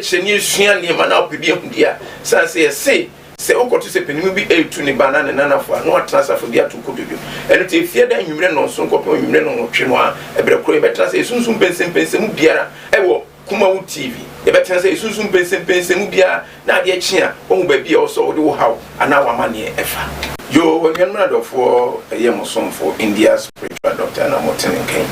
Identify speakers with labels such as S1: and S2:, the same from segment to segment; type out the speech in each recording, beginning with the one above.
S1: Yɛkyerɛkyerɛ ne yɛsua nneɛma na wopɛ bi ahu deɛ a, sane sɛ yɛse sɛ wokɔto sɛ panimu bi retu ne ba anaa ne nanafo a, na watena asafo bi ato kotodwe. Ɛno nti, efie da anwummere nnɔnson kɔpem anwummere nnɔnwɔtwe no ara, ɛberɛ korɔ yɛbɛtena ase yɛsunsum mpɛnsɛmpɛnsɛmu biara wɔ Kumawu TV. Yɛbɛtena ase yɛsunsum mpɛnsɛmpɛnsɛmu biara na adeɛ kye a, woahu baabi a ɛwɔ sɛ wode wo haw anaa w'amanneɛ fa. Yoo, anuanom ne adɔfoɔ, ɛyɛ mo somfo India Spiritual Doctor na mote ne nka yi.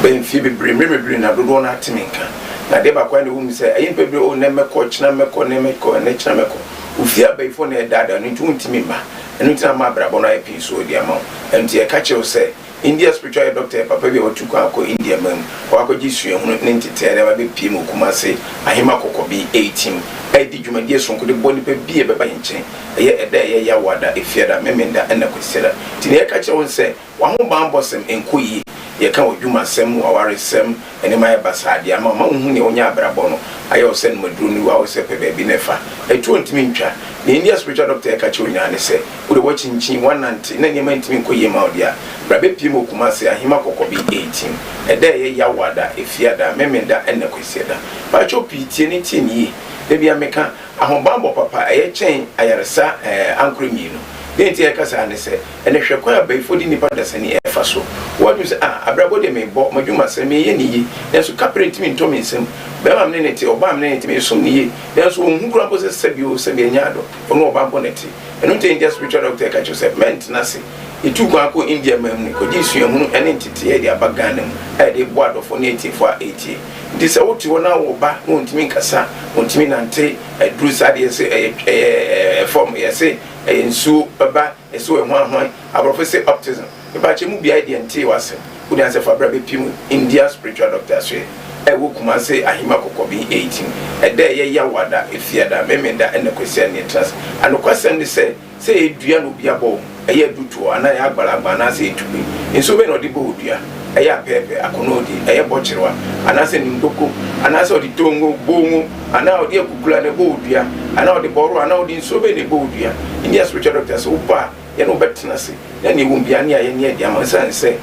S1: Bɛyɛ mfeɛ bebree, mmerɛ bebree na dodoɔ no ara te me nka. Na adeɛ baako a na ɛwɔ mu sɛ, ɛyɛ nnipa bebree, oh, nnɛ mɛkɔ, ɔkyena mɛkɔ, nnɛ mɛkɔ, ɛnnɛ kyena mɛkɔ. Wo fie abayifoɔ na ɛredaadaa no nti wontumi mma. Ɛno nti na ama abrabɔ no ayɛ pii so de ama wo. Ɛno nti yɛka kyerɛ wo sɛ, India spiritual yɛ doctor yɛ papa bi a watu kwan akɔ India man mu hɔ akɔgye suahunu ne ntetee de aba abɛpue mu wɔ Kumase Ahema Kɔkɔbe Eightim a ɛdi dwumadie sononko de boa nnipa bi a ɛbɛba yɛn nkyɛn. Ɛyɛ ɛda a ɛyɛ Yawoada, Efiada, Memenda ɛna Kwasiada. Nti nea yɛka kyerɛ wo ne sɛ w'ahobanbɔsɛm nkɔ yie. Yɛka w'adwumasɛm, w'awaresɛm, nneɛma ayɛ basaa de ama wo ma wonhu nea wonya abrabɔ no ayɛ wo sɛ nomaduro no wɔ sɛ pɛ baabi na ɛfa. Atuo ntumi ntwa. Nea India spiritual doctor ɛka kyerɛ wo nyinaa ne sɛ Wo de woakyinkyin, woanante, na nneɛma ntumi nkɔ yie mma wo deɛ a, bra bɛpue mu wɔ Kumasi, Ahima Kɔkɔbe 18. Ɛda a ɛyɛ Yawoada, Efiada, Memenda ɛna Kwasiada. Pakyɛw pii tie ne tie no yie. Da biara meka, ahobanbɔ papa ɛyɛ kyɛn ayaresa ɛɛ ankorɛ mmienu. Deɛ nti a yɛka saa ne sɛ, ɛnɛ hwɛ kwan a abayifoɔ de nnipa dasani ɛɛfa so. Woadwene sɛ, ah, abrabɔ deɛ meebɔ, m'adwumasɛm, meeyɛ no yie, nanso kaprɛ ntumi ntɔ me nsam. Bɛrima a me ne no te, ɔbaa a me ne no te, meesom no yie, nanso ɔnhu koraa mpo sɛ sɛbi o, sɛbi ɛnyɛ adɔ, ɔne ɔbaa mpo na ɛte. Ɛno nti India spiritual doctor ka kyerɛ wo sɛ mɛntena ase. Yɛtuu kwan kɔɔ India man mu no, kɔgyee suahunu ne nteteeɛ de aba Ghana mu a yɛde reboa adɔfoɔ ne atiefoɔ a ɛretie. Nti sɛ wote hɔ na wo ba na ɔntumi nkasa, ɔntumi nante, aduru saa deɛ yɛse ɛyɛ ɛyɛ fam, yɛse ɛyɛ nsuo ba, yɛse ɔyɛ hwan hwan, aborɔfo se autism. Mepakyɛ mu biaɛ deɛ ntee w'asɛm. Wo deɛ ansɛ fa bra bɛpie mu India spiritual doctor asoɛ a ɛwɔ Kumase Ahima Kɔkɔben 18. Ɛda ɛyɛ Yawada, Efiada, Memenda ɛna Kwasia ne yɛtena ase. Anokwasɛm ne sɛ, sɛ ɛyɛ dua na obi abɔ wo, ɛyɛ adutoɔ anaa ɛyɛ agbalagba anaasɛ ɛyɛ tube, nsuo bɛn na ɔde bɔ wo dua? Ɛyɛ apɛɛpɛ, akonoodi, ɛyɛ bɔkyerewa anaasɛ nimdoko anaasɛ ɔde tongo, bongo, anaa ɔde akukula na ɛbɔ wo dua anaa ɔde bɔro anaa ɔde nsuo bɛn na ɛbɔ wo dua? India spiritual doctor sɛ wobɔ a, yɛne wo bɛtena ase na nea ɛwom biara ne ayɛ ne adi ama esiane sɛ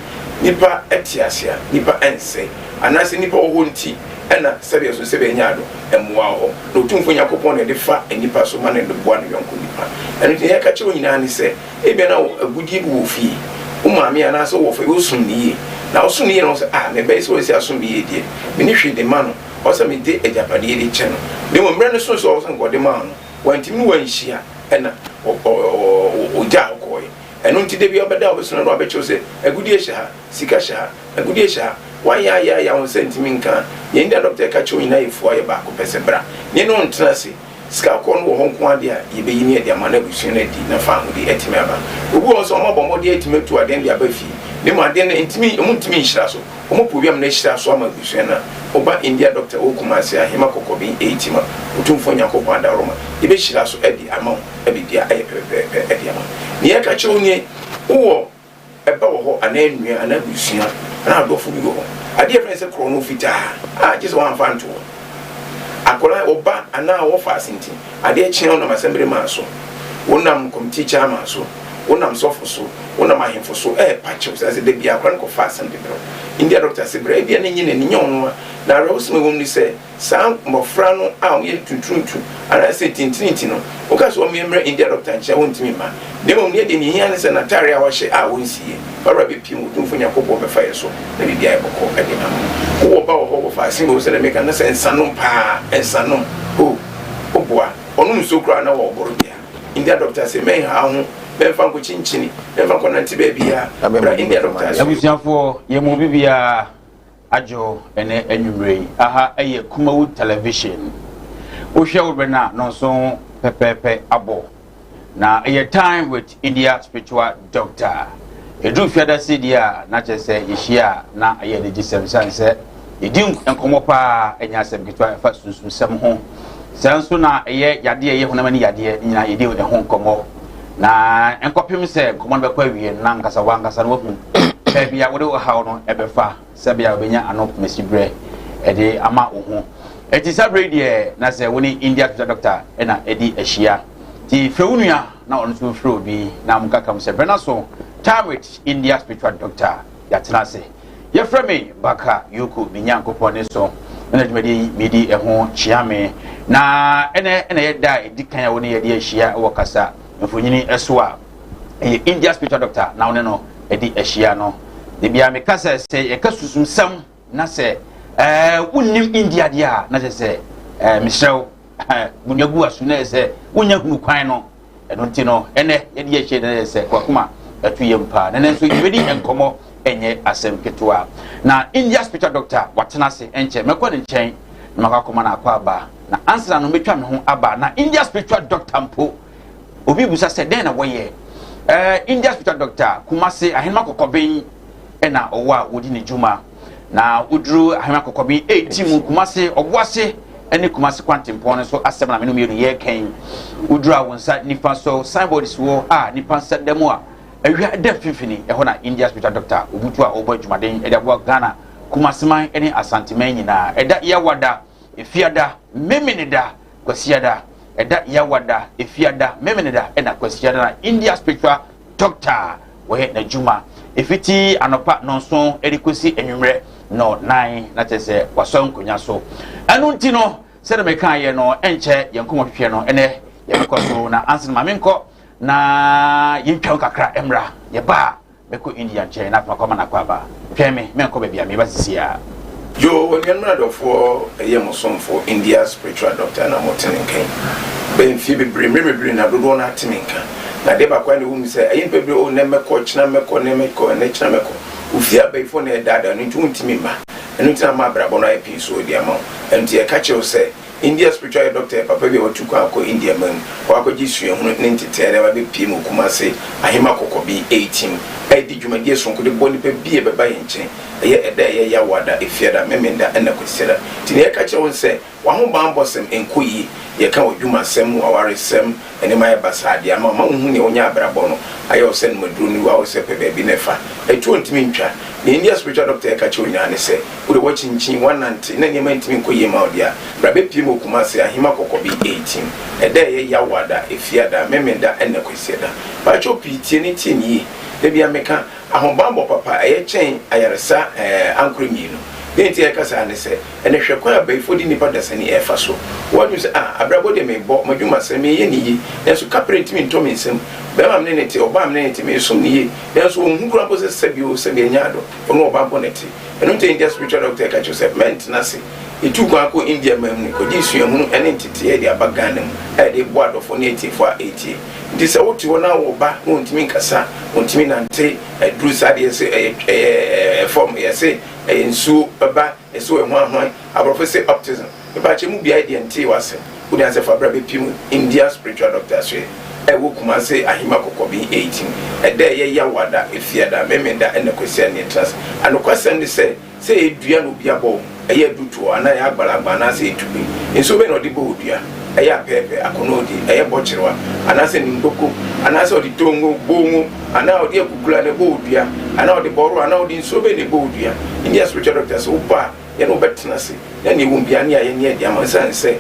S1: nnipa te ase a, nnipa nsɛe, anaasɛ nnipa wɔ hɔ nti na sɛdeɛ ɛso sɛ bɛanya ado mmoa wɔ hɔ, na Otumfoɔ Nyankopɔn na ɛde fa nnipa so ma no de boa ne yɔnko nnipa. Ɛno nti nea yɛka kyerɛ wo nyinaa ne sɛ, ebia na wo agudeɛ bi wɔ wo fie, wo maame anaasɛ wo wɔfa bi, wosom no yie, na wosom no yie na wo sɛ, ah, me ba yi sɛ wasi asom me yie deɛ, menni hwee de ma no, ɔwɔ sɛ mede agyapadeɛ yi de kyɛ no. Na mmom mmerɛ no soo sɛ ɔwɔ sɛ nka ɔde maa wo no, Wantumi ne wo anhyia ɛna ɔgyaa wo kɔɔeɛ. Ɛno nti da biara ɔbɛda a ɔbɛsona no abɛkyerɛ wo sɛ agudie hyɛ ha, sika hyɛ ha, agudie hyɛ ha. Woayɛ ayɛ ayɛ a wo nsa ntumi nka a, nea India dɔkta ɛka kyerɛ wo nyinaa yɛ fua yɛ baako pɛ sɛ bra ne ne wo ntena ase. Sika kɔɔ no wɔ hɔ nko ara deɛ a yɛbɛyi ne yɛde ama na abusua no adi na faahodi atumi aba. Obi wɔ hɔ nso a wɔabɔ mmɔden atumi atu adeɛ no de aba fie na mmom adeɛ no ntumi wɔntumi nhyira so. Wɔn pɛ obi ama no ahyira so ama abusua no a, woba India Doctor wɔ Kumasi Ahema Kɔkɔben Eitima, Otumfoɔ Nyankopɔn adaworoma, yɛbɛhyira so de ama wo na biribiara ayɛ pɛpɛpɛɛpɛ de ama wo. Nea yɛka kyerɛ wo nie, wowɔ ɛba wɔ hɔ anaa nua anaa abusua anaa adɔfo bi wɔ hɔ, adeɛ a yɛfrɛ no sɛ korɔno fitaa a gye sɛ woamfa anto hɔ. Akwadaa, wo ba anaa wo wɔfaase nti, adeɛ kye a wonam asɛmbere maa so, wonam committee chairman so, wonam sɔfo so, wonam ahemfo so ɛɛpa kyɛw sɛ sɛ da biara akwadaa no kɔfa asɛm de brɛ wo. India doctor se bra, ebia ne nye n'ani nyɛ ɔno a, na awerɛhosɛm a ɛwɔ mu ne sɛ saa mmɔfra no a wɔyɛ tunturuntu anaasɛ tintirinti no, woka sɛ wɔmmea mmra India doctor nkyɛn a wɔntumi mma. Na mmom nea deɛ nea ehia ne sɛ n'atare a wahyɛ a ɔnsiiɛ, Barbara bɛpue mu, Otumfoɔ Nyankopɔn bɛfa yɛn so na biribiara ayɛ bɔkɔɔ de ama wo. Wowɔ ba wɔ hɔ, wɔfa asen wɔ mu sɛdeɛ meka no sɛ nsanom paa, nsanom, oh, woboa, ɔnom nsuo koraa na wɔboro dea. India doctor se mɛnha wo ho, mɛmfa nkɔkyinkyini, mɛmfa nkɔnante baabiara, bra India doctor ase.
S2: Abusuafoɔ, yɛn mu obibiara adwo ɛnɛ anwummere yi. Aha ɛyɛ Kumawu Television. Wohwɛ wo berɛ no a, nɔnson pɛpɛɛpɛ abɔ. Na ɛyɛ Time with India Spiritual Doctor. Ɛduru fiada sei deɛ a, na kyerɛ sɛ yɛhyia a na ɛyɛ anigyesɛm sane sɛ yɛdi nkɔmmɔ paa, ɛnyɛ asɛm ketewa ɛfa sunsumsɛm ho. Saa nso na ɛyɛ yadeɛ ɛyɛ honam ani yadeɛ nyinaa yɛdi ɛho nkɔmmɔ. Na nkɔpem sɛ nkɔmmɔ no bɛkɔ awie no na ankasa wankasa no wahu baabi a wode wo haw no ɛbɛfa sɛbea a wobɛnya ano pomasiberɛ ɛde ama wo ho. Ɛti saa berɛ yi deɛ na sɛ wo ne India Spiritual Doctor ɛna ɛdi ahyia. Nti frɛ wo nua na ɔno nso mfrɛ obi na mo kaka mu sɛ berɛ no aso. Time with India Spiritual Doctor yɛatena ase. Yɛfrɛ me Baka Yoko, me Nyankopɔn ne so na dwumadie yi medi ɛho kyea me. Na ɛnɛ na ɛyɛ da a ɛdi kan a wo ne yɛde ahyia wɔ kasa mfonini so a ɛyɛ India Spiritual Doctor na wo ne no de ahyia no. Da biara meka sɛ sɛ yɛka susumsɛm na sɛ ɛɛ wonnim India deɛ a na kyerɛ sɛ ɛɛ mesrɛ wo munya gu aso na ɛsɛ wonya hunu kwan no. Ɛno nti no, ɛnɛ yɛde yɛhyɛ na yɛ sɛ kwakoma ɛto yam paa. Na ɛnɛ nso yɛbɛdi nkɔmmɔ ɛnyɛ asɛm ketewa. Na India spiritual doctor watena ase ɛnkyɛ mɛkɔ ne nkyɛn na makɔ akɔma no akɔ aba. Na ansa no mɛtwa me ho aba. Na India spiritual doctor mpo obi busa sɛ dɛn na wɔyɛ. Ɛɛ India spiritual doctor Kumase Ahenema Kɔkɔben ɛna ɔwɔ a wɔdi ne dwuma. Na woduru Ahenema Kɔkɔben ɛti mu Kumase Ɔboase ɛne Kumase Kwantempɔn no so asɛm na mene mmienu yɛreka yi. Woduru a wo nsa nifa so signboard si hɔ a nipa nsa da mu a awia da mfimfini ɛhɔ na India spiritual doctor Obutu a ɔbɔ adwumaden de aboa Ghana Kumaseman ne Asanteman nyinaa. Ɛda Yawada, Efiada, Memeneda, Kwasiada. Ɛda Yawada, Efiada, Memeneda ɛna Kwasiada na India spiritual doctor wɔyɛ n'adwuma ɛfiti anɔpa nɔnson de kɔsi anwummerɛ nɔnan na kyerɛ sɛ wasɔ nkonnwa so. Ɛno nti no sɛdeɛ mekaeɛ no ɛnkyɛ yɛn nkɔmmɔ hwehwɛ no ɛnɛ yɛbɛkɔ so na ansa no ma menkɔ na yɛntwa kakra mmra yɛba a mɛkɔ India nkyɛn na afei makɔ ama no akɔ aba. Twɛn me mɛnkɔ baabi a meba sisi a.
S1: Yoo anuanom adɔfoɔ ɛyɛ mo somfo India spiritual doctor na mo te ne nka yi bɛyɛ mfie bebree mmerɛ bebree na dodoɔ no ate me nka na adeɛ baako a na ɛwɔ mu sɛ ɛyɛ nipa bebree oh nnɛ mɛkɔ kyena mɛkɔ nnɛ mɛkɔ nnɛ kyena mɛkɔ ofie abayifoɔ na ɛdaadaa no nti wontumi mma ɛno nti na ama abrabɔ no ayɛ pii so de ama wo ɛno nti yɛka kyerɛ wo sɛ India spiritual yɛ doctor yɛ papa bi a watu kwan akɔ India man mu hɔ akɔgye suahunu ne ntetee de aba abɛpue mu wɔ Kumase Ahema Kɔkɔbi 18 a ɛdi dwumadie sononko de boa nnipa bi a ɛbɛba yɛn nkyɛn ɛyɛ ɛda a ɛyɛ Yawoada, Efiada, Memenda ɛna Kwasiada. Nti nea yɛka kyerɛ wo ne sɛ w'ahobanbɔsɛm nkɔ yie, yɛka w'adwumasɛm, w'awaresɛm, Nneɛma ayɛ basaa de ama wo ma wonhu nea wonya abrabɔ no ayɛ wo sɛ nom aduro no wu a wo sɛ pɛ baabi na ɛfa atuo ntumi ntwa. Nea India spiritual doctor ɛka kyerɛ wo nyinaa ne sɛ wo deɛ woakyinkyin, woanante na nneɛma ntumi nkɔ yie mma wo deɛ a, bra bɛpue mu wɔ Kumasi, Ahima Kɔkɔbi 18. Ɛda a ɛyɛ Yawoada, Efiada, Memenda ɛna Kwasiada. Pakyɛw pii tie ne tie no yie. Da biara meka, Ahobammɔ papa, ɛyɛ kyɛn ayaresa ɛɛ ankorɛ mmienu. Deɛ nti a yɛka saa ne sɛ, ɛnɛ hwɛ kwan a abayifoɔ de nnipa dasani ɛrefa so. Woadwene sɛ, ah, abrabɔ deɛ merebɔ, m'adwumasɛm, mereyɛ no yie, nanso kaprɛ ntumi ntɔ me nsam. Barima a me ne no te, ɔbaa a me ne no te, meresom no yie, nanso ɔnhu koraa mpo sɛ sɛbi o, sɛbi ɛnyɛ ado, ɔne ɔbaa mpo na ɛte. Ɛno nti a India spiritual doctor ɛka kyerɛ wo sɛ, mɛntena ase. Yɛtuu kwan kɔɔ India man mu no, kɔgyee suahunu ne nteteeɛ de aba Ghana mu a yɛde reboa adɔfoɔ ne atiefoɔ a ɛretie. Nti sɛ wote hɔ na wo ba na ɔntumi nkasa, ɔntumi nante, aduru saa deɛ yɛse ɛyɛ ɛyɛ fam, yɛse ɛyɛ nsuo ba, yɛse ɔyɛ hwan hwan, aborɔfo se optism. Mepakyɛ mu biaɛ deɛ ntee w'asɛm. Wode ansɛ fa bra bɛpie mu India spiritual doctor asoɛ a ɛwɔ Kumase Ahima Kɔkɔben 18. Ɛda ɛyɛ Yawada, Efiada, Memenda ɛna Kwasiada ne yɛtena ase. Anokwasɛm ne sɛ, Sɛ ɛyɛ dua na obi abɔ wo, ɛyɛ adutoɔ anaa ɛyɛ agbalagba anaasɛ ɛyɛ tube, nsuo bɛn na ɔde bɔ wo dua? Ɛyɛ apɛɛpɛ, akɔnɔɔdi, ɛyɛ bɔkyerewa, anaasɛ nimkoko, anaasɛ ɔde tongo, bongo, anaa ɔde akukula na ɛbɔ wo dua, anaa ɔde bɔro anaa ɔde nsuo bɛn na ɛbɔ wo dua? India spiritual doctor sɛ wobɔ a, yɛne wo bɛtena ase na nea ɛwɔ mu biara ne yɛayɛ ne yɛde ama wo. Ɛsiane sɛ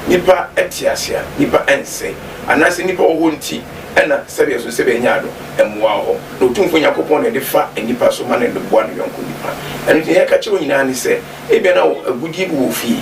S1: nnipa te ase a, nnipa nsɛe, anaasɛ nnipa wɔ hɔ nti na sɛdeɛ ɛso sɛ bɛnya ado mmoa wɔ hɔ. Na Otumfoɔ Nyankopɔn na ɛde fa nnipa so ma no de boa ne yɔnko nnipa. Ɛno nti nea yɛka kyerɛ wo nyinaa ne sɛ, ebia na wo agudeɛ bi wɔ wo fie,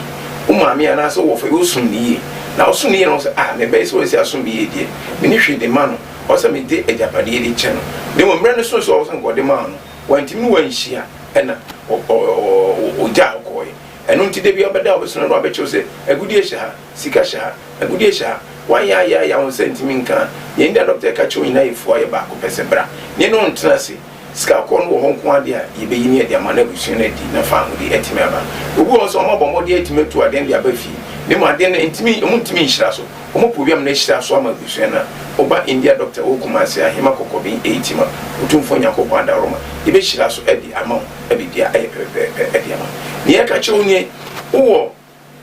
S1: wo maame anaasɛ wo wɔfa bi, wosom no yie. Na wosom no yie na wo sɛ, ah, me ba yi sɛ wasi asom me yie deɛ, menni hwee de ma no, ɔwɔ sɛ mede agyapadeɛ de kyɛ no. Na mmom mmerɛ no soo sɛ ɔwɔ sɛ nka ɔde maa no, wantumi ne wo anhyia, ɛna ɔgyaa wo kɔeɛ. Ɛno nti da biara wobɛda a wobɛsɔre na wabɛkyerɛ wo sɛ, agudeɛ hyɛ ha, sika hyɛ ha, agudeɛ hyɛ ha. Woayɛ ayɛ ayɛ a wo nsa ntumi nka a, nea India dɔkta reka kyerɛ wo nyinaa yɛ fua yɛ baako pɛ sɛ bra ne yɛne wo ntena ase. Sika kɔɔ no wɔ hɔ nko ara deɛ a, yɛbɛyi ne yɛde ama na abusua no adi na faahodi atumi aba. Obi wɔ hɔ nso a, wɔabɔ mmɔden atumi atu adeɛ no de aba fie na mmom adeɛ no ntumi, wɔntumi nhyira so. Wɔpɛ obi ama no ahyira so ama abusua no a, woba India dɔkta wɔ Kumasi, Ahema Kɔkɔben Eitima, Otumfoɔ Nyankopɔn adaworoma, yɛbɛhyira so de ama wo na biribiara ayɛ pɛpɛɛpɛ de ama wo. Nea yɛka kyerɛ wo nie, wowɔ.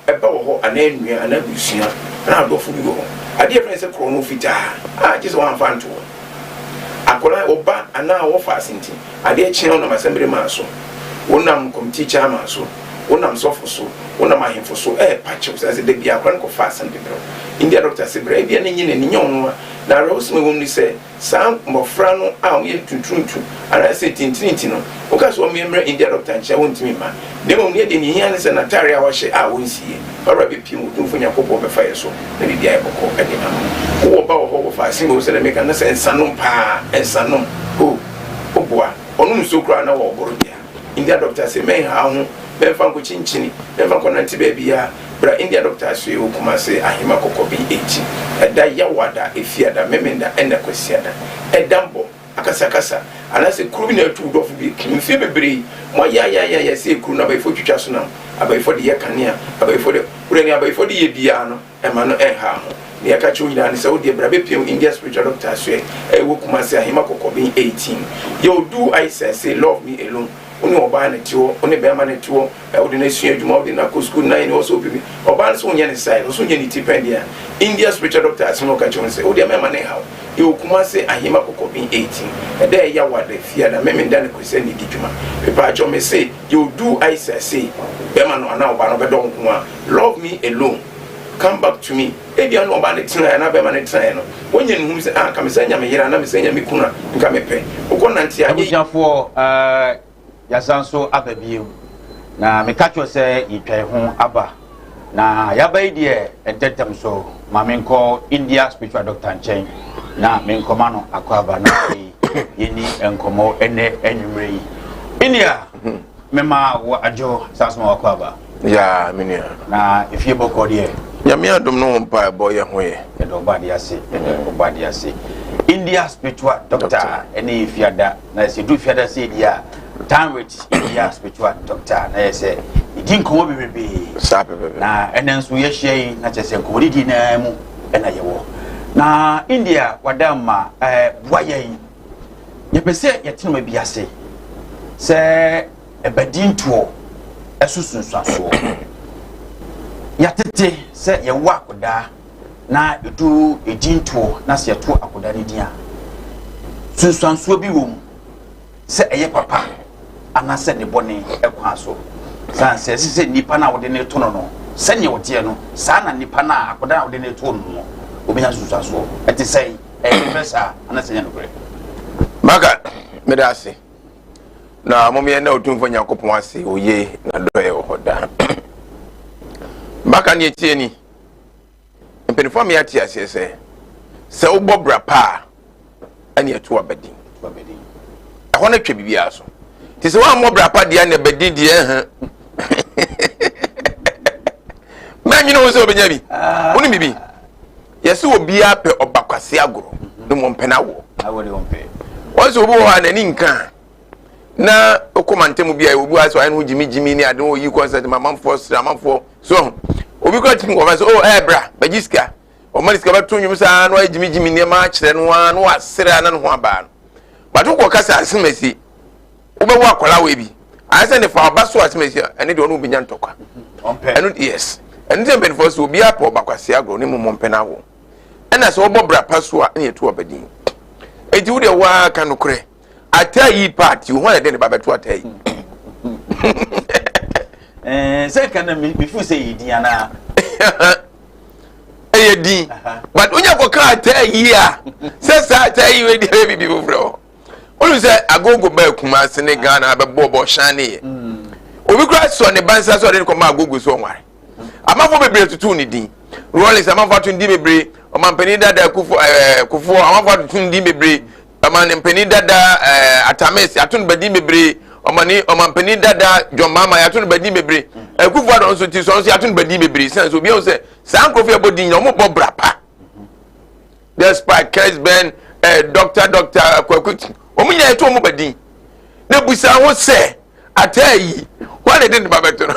S1: Ɛba wɔ hɔ anaa nua anaa abusua anaa adɔfo bi wɔ hɔ. Adeɛ a yɛfrɛ no sɛ korɔno fitaa a gye sɛ wɔamfa anto hɔ. Akwadaa, ɔba anaa wɔfa ase nti, adeɛ kye a wonam asɛmbere maa so, wonam kɔmtii chairman so, Wonam sɔfo so, wonam ahemfo so ɛɛpa kyɛw sɛ sɛ da bi akora no kɔfa asɛm de brɛ wo. India doctor se bra, ebia na enye n'ani, nyɛ ɔno a. Na awerɛhosɛm a ɛwɔ mu ne sɛ, saa mmofra no a wɔyɛ tunturuntu anaasɛ tintirinti no, woka sɛ wɔmmrɛ India doctor nkyɛn a, wontumi mma. Na mmom nea ɛdeɛ nea ehia ne sɛ n'atare a wahyɛ a ɔnsiiɛ, fa bra bɛpue mu, Otumfoɔ Nyankopɔn bɛfa yɛ so na biribi ayɛ bɔkɔɔ de ama wo. Wowɔ ba wɔ hɔ, wɔfa asɛm wɔ mu sɛdeɛ meka no sɛ nsanom paa, nsanom, oh, woboa, ɔnom nsuo koraa na wɔreboro deɛ a. India doctor se mɛnha wo ho, mɛmfa nkɔkyinkyini, mɛmfa nkɔnante baabiara, bra India doctor asoɛe wɔ Kumase, Ahema Kɔkɔben akyi, ɛda Yawada, Efiada, Memenda ɛna Kwasiada. Ɛda mbɔ, akasakasa, anaasɛ kuro bi na atu wo dɔfo bi mfeɛ bebree, moayaayaayaya sɛ kuro no abayifoɔ twitwa so nam, abayifoɔ de yɛ kanea, abayifoɔ de, wodɛ nea abayifoɔ de yɛ biara no, Ɛmma no ɛnhaw ho. Nea ɛka kyerɛ wo nyinaa ne sɛ wo deɛ bra bɛpia wo India spiritual doctor asoɛ a ɛwɔ Kumasi Ahema Kɔkɔben 18. Yɛ odu ayɛ sɛ say love me alone. Wo ne ɔbaa na ɛte hɔ, wo ne bɛɛma na ɛte hɔ, wode no asua adwuma, wode no akɔ sukuu, na ɛne ɔsɛ ɔpɛ bi. Ɔbaa no sɛ wonyɛ ne size, ɔsɛ wonyɛ ne ti pɛn deɛ a, India spiritual doctor asɛm a ɔka kyerɛ wo ne sɛ wo deɛ mɛmma no nhaw. Yɛwɔ Kumasi Ahema Kɔkɔben 18. Ɛda a ɛyɛ Awada, Fiada, Memenda ne Kwasiada na ɛdi dwuma. Mepaakyɛw mese yɛ odu ayɛ sɛ say bɛɛma no anaa ɔbaa no ɔbɛdɔ wo nko ara. Love me alone, come back to me. Ebia na ɔbaa no tenaeɛ anaa bɛrima no tenaeɛ no, wanya ne hu sɛ, ah, nka mesan nya me yere anaa mesan nya me kunu a, nka mepɛ. Wokɔ nante a, nyɛ.
S2: Abusuafoɔ eh, yɛasan so aba bio. Na meka kyerɛ sɛ yɛtwa yɛn ho aba. Na yɛaba yi deɛ ntɛntɛm so ma menkɔ India spiritual doctor nkyɛn na menkɔma no akɔ aba na afei yɛni nkɔmmɔ ɛnɛ anwummerɛ yi. India! Mema wo adwo saa so ma wakɔ aba.
S1: Yaa me nua.
S2: Na efie bɔkɔ deɛ.
S1: Nyame adom no ho mpaebɔ yɛ ho yɛ.
S2: Yɛda ɔbɔ adeɛ ase yɛda ɔbɔ adeɛ ase. India spiritual doctor ɛne yɛ fiada na sɛ du fiada sɛ di a time with India spiritual doctor na yɛ sɛ yɛdi nkɔmmɔ bebrebe.
S1: Saa pɛpɛpɛ.
S2: Na ɛnɛ nso yɛahyia yi na kyerɛ sɛ nkɔmmɔdidi naa mu ɛna yɛwɔ. Na India wada ma ɛɛ boa yɛn. Yɛpɛ sɛ yɛte nneɛma bi ase sɛ ɛbadintoɔ ɛso sunsuansoɔ. Yɛatete sɛ yɛwɔ akwadaa na ɛdu edintoɔ na sɛ yɛto akwadaa no din a, sunsuansoɔ bi wɔ mu sɛ ɛyɛ papa anaasɛ ne bɔne kwan so. Sane sɛ ɛsɛ sɛ nipa no a wode no to no no sɛnea ɔteɛ no saa na nipa no a akwadaa a wode no to no no obɛnya sunsuansoɔ. Ɛte sɛn? Ɛyɛ nokorɛ saa anaasɛ ɛnyɛ nokorɛ?
S1: Maka, meda ase. Na mom yɛn na Otumfoɔ Nyankopɔn ase, oye, na dɔɛ wɔ hɔ daa. Maka, neɛ tie ni. Mpanimfoɔ ama yɛate aseɛ sɛ, sɛ wobɔ bra pa a, ɛne ɛto abadin. Ɛhɔ no twa biribiara so. Nti sɛ woammɔ bra pa deɛ na abadin deɛ ɛhɛ. Mɛnwene ho sɛ wobɛnya bi. Wonim biribi? Yɛse obiara pɛ ɔba kwase agorɔ na mmom ɔmpɛ n'awoɔ. Wɔn sɛ obi wɔ hɔ a n'ani nka a na okɔ mantam bi a obi wɔ sɛ ɔyɛ ne ho gyimigyimi ne ade oyi concert ma amanfoɔ sere amanfoɔ so ɔho obi kura tumi kɔfa sɛ oh ɛɛ bra bɛgye sika ɔma ne sika bɛto nnwom saa na ɔyɛ gyimigyimi nneɛma akyerɛ no ara na wasere a na ne ho abaa no bato kɔ kasa asɛm asi wobɛwo akwadaa wɔ bi ayɛ sɛ ne fa ɔba so asɛm asi ɛne deɛ ɔno wobɛnya ntɔkwa ɛno yes ɛno sɛ mpanimfoɔ sɛ obiara pɛ ɔba kwasi agorɔ ne mu mɔmpɛ no awo ɛna sɛ wɔbɔ bra pa so a ɛna ɛto ɔba din eti wo deɛ waa ka nokorɛ ataa yi paati ho ayɛ dɛ ne ba bɛto ataa yi.
S2: Sɛ nka na mefu sɛ yɛ din anaa
S1: ɛyɛ din but wonya kɔka ataa yi a sɛ saa ataa yi wei deɛ ɛyɛ biribi foforɔ hɔ wonim sɛ agogo baa Kumase ne Ghana bɛbɔɔ bɔ hyɛn ne yɛ obi kora sɔ ne ba nsa sɛ ɔde ne kɔma agogo so ɔnware amanfoɔ bebree tutu ne din Rawlings amanfoɔ ato ne din bebree ɔmampanin dada kufo ɛɛ kufoɔ amanfoɔ atoto ne din bebree ɔmampanin dada ɛɛ atames ato ne ba din bebree ɔmani ɔmampanin dada John Mahama yɛato ne ba din bebree ɛkufoɔ adɔ nso ti sɔn nso yɛato ne ba din bebree sɛn so obi ahun sɛ saa nkurɔfoɔ yɛ bɔ din nyina wɔn bɔ bra pa. Despite Kesben, eh, Doctor Doctor Kwaku, wɔn nyinaa yɛto wɔn ba din. Na busa ho sɛ, ataa yi, wɔn na de ne ba bɛto no.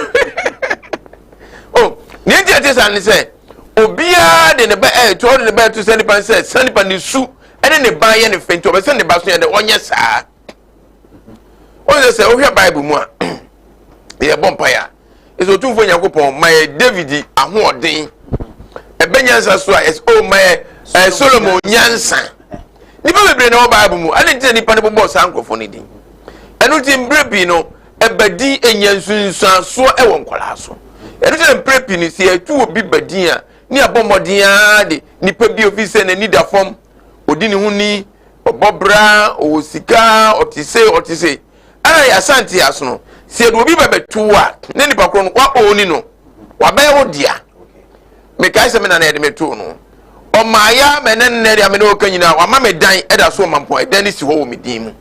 S1: Oh, nea nti ɛte saa ne sɛ, obiara de ne ba ɛɛto, ɔde ne ba ɛto sɛ nipa sɛ, sɛ nipa ne su ɛne ne ba yɛ ne fɛ nti ɔbɛ sɛ ne ba so yɛ dɛ ɔnyɛ saa. Wɔn sɛ sɛ wohwɛ Bible mu a, yɛbɔ mpaeɛ a, ɛsɛ Otumfoɔ Nyankopɔn ma yɛ David ahoɔden. Ɛbɛ nyansa so a, ɛsɛ o ma yɛ ɛ Solomon nyansa. Nipa bebree na wɔ Bible mu, ɛne nti na nipa no bobɔ saa nkurɔfoɔ no din. Ɛno nti mmerɛ pii no, Ɛbadin nya nsunsuansoɔ wɔ nkwadaa so. Ɛno nti na mprɛ pii no sɛ yɛtu obi badin a, ne yɛabɔ mmɔden ara de nipa bi a ofi sɛ n'ani da fam, ɔdi ne ho ni, ɔbɔ bra, ɔwɔ sika, ɔte sei, ɔte sei. Ɛna yɛ Asante aso no, sɛ yɛde obi bɛbɛto wo a, ne nipa korɔ no, woaoni no, wabɛyɛ wo dea. Mekae sɛ me nana yɛde me too no, ɔmaa yɛ ama ɛnɛ nnɛ deɛ me ne ɔka nyinaa, wama me dan ɛda so wɔ Mampɔn, ɛdan no si hɔ wɔ me din mu.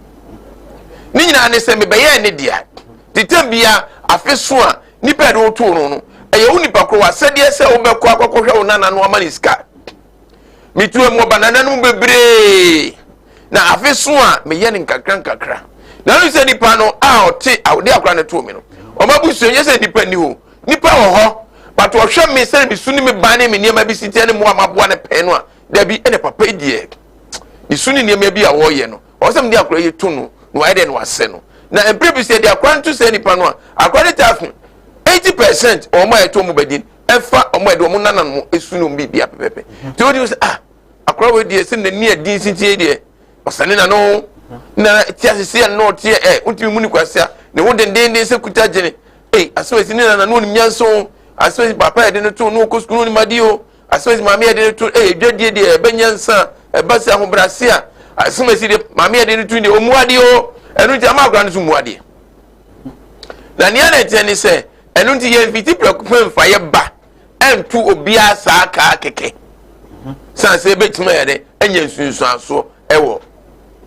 S1: Ne nyinaa ne sɛ mebɛyɛɛ ne dea. Te bia afe so a, nipa yɛde wo too no no, ɛyɛ wo nipa korɔ w'asɛdeɛ sɛ wobɛkɔ akɔkɔhwɛ wo nana no ama ne sika. Metu mu ɔba nananom bebree na afe so a meyɛ no nkakra nkakra. Na ɛno sɛ nipa no a ɔte a ɔde akora no too me no, ɔma abusua nyɛ sɛ nipa nni hɔ, nipa wɔ hɔ, but ɔhwɛ me sɛ me su ne me ban ne me nneɛma bi si teɛ ne mmoa maboa no pɛn no a, dabi, ɛna papa yi deɛ ne su ne nneɛma bi a wɔreyɛ no, ɔwɔ sɛ mede akora yi to no na wayɛ dɛ na wasɛ no. Na mpere bi sɛ yɛde akora no to saa nipa no a, akora no taa ko 80% wɔn a yɛto wɔn badin ɛfa wɔn a yɛde wɔn nananom esu ne wɔn biribi apɛpɛpɛ. Nti wodi sɛ ah, akora wei deɛ sɛ n'ani adi nsintie deɛ ɔsane na no na ti asese a na ɔteɛ ɛ wontumi mu ne kwasia ne ho dendenden sɛ kuta gyene ei asɛm asi ne nana no onim nyansa o, asɛm asi papa yɛde no to no ɔkɔ sukuu no onim adeɛ o, asɛm asi maame yɛde no to ɛ edwadie deɛ ɛbɛ nyansa ɛba sɛ ahobrɛase a, asɛm asi deɛ maame yɛde no to deɛ ɔmu adeɛ o. Ɛno nti ama akora no so mu adeɛ. Na nea na ɛteɛ ne sɛ ɛno nti yɛn mfiti prɛko pɛ mfa yɛ ba ɛnto obiara saa kaa kɛkɛ san sɛ ebɛtumi ayɛ dɛ anya nsunsuansoɔ ɛwɔ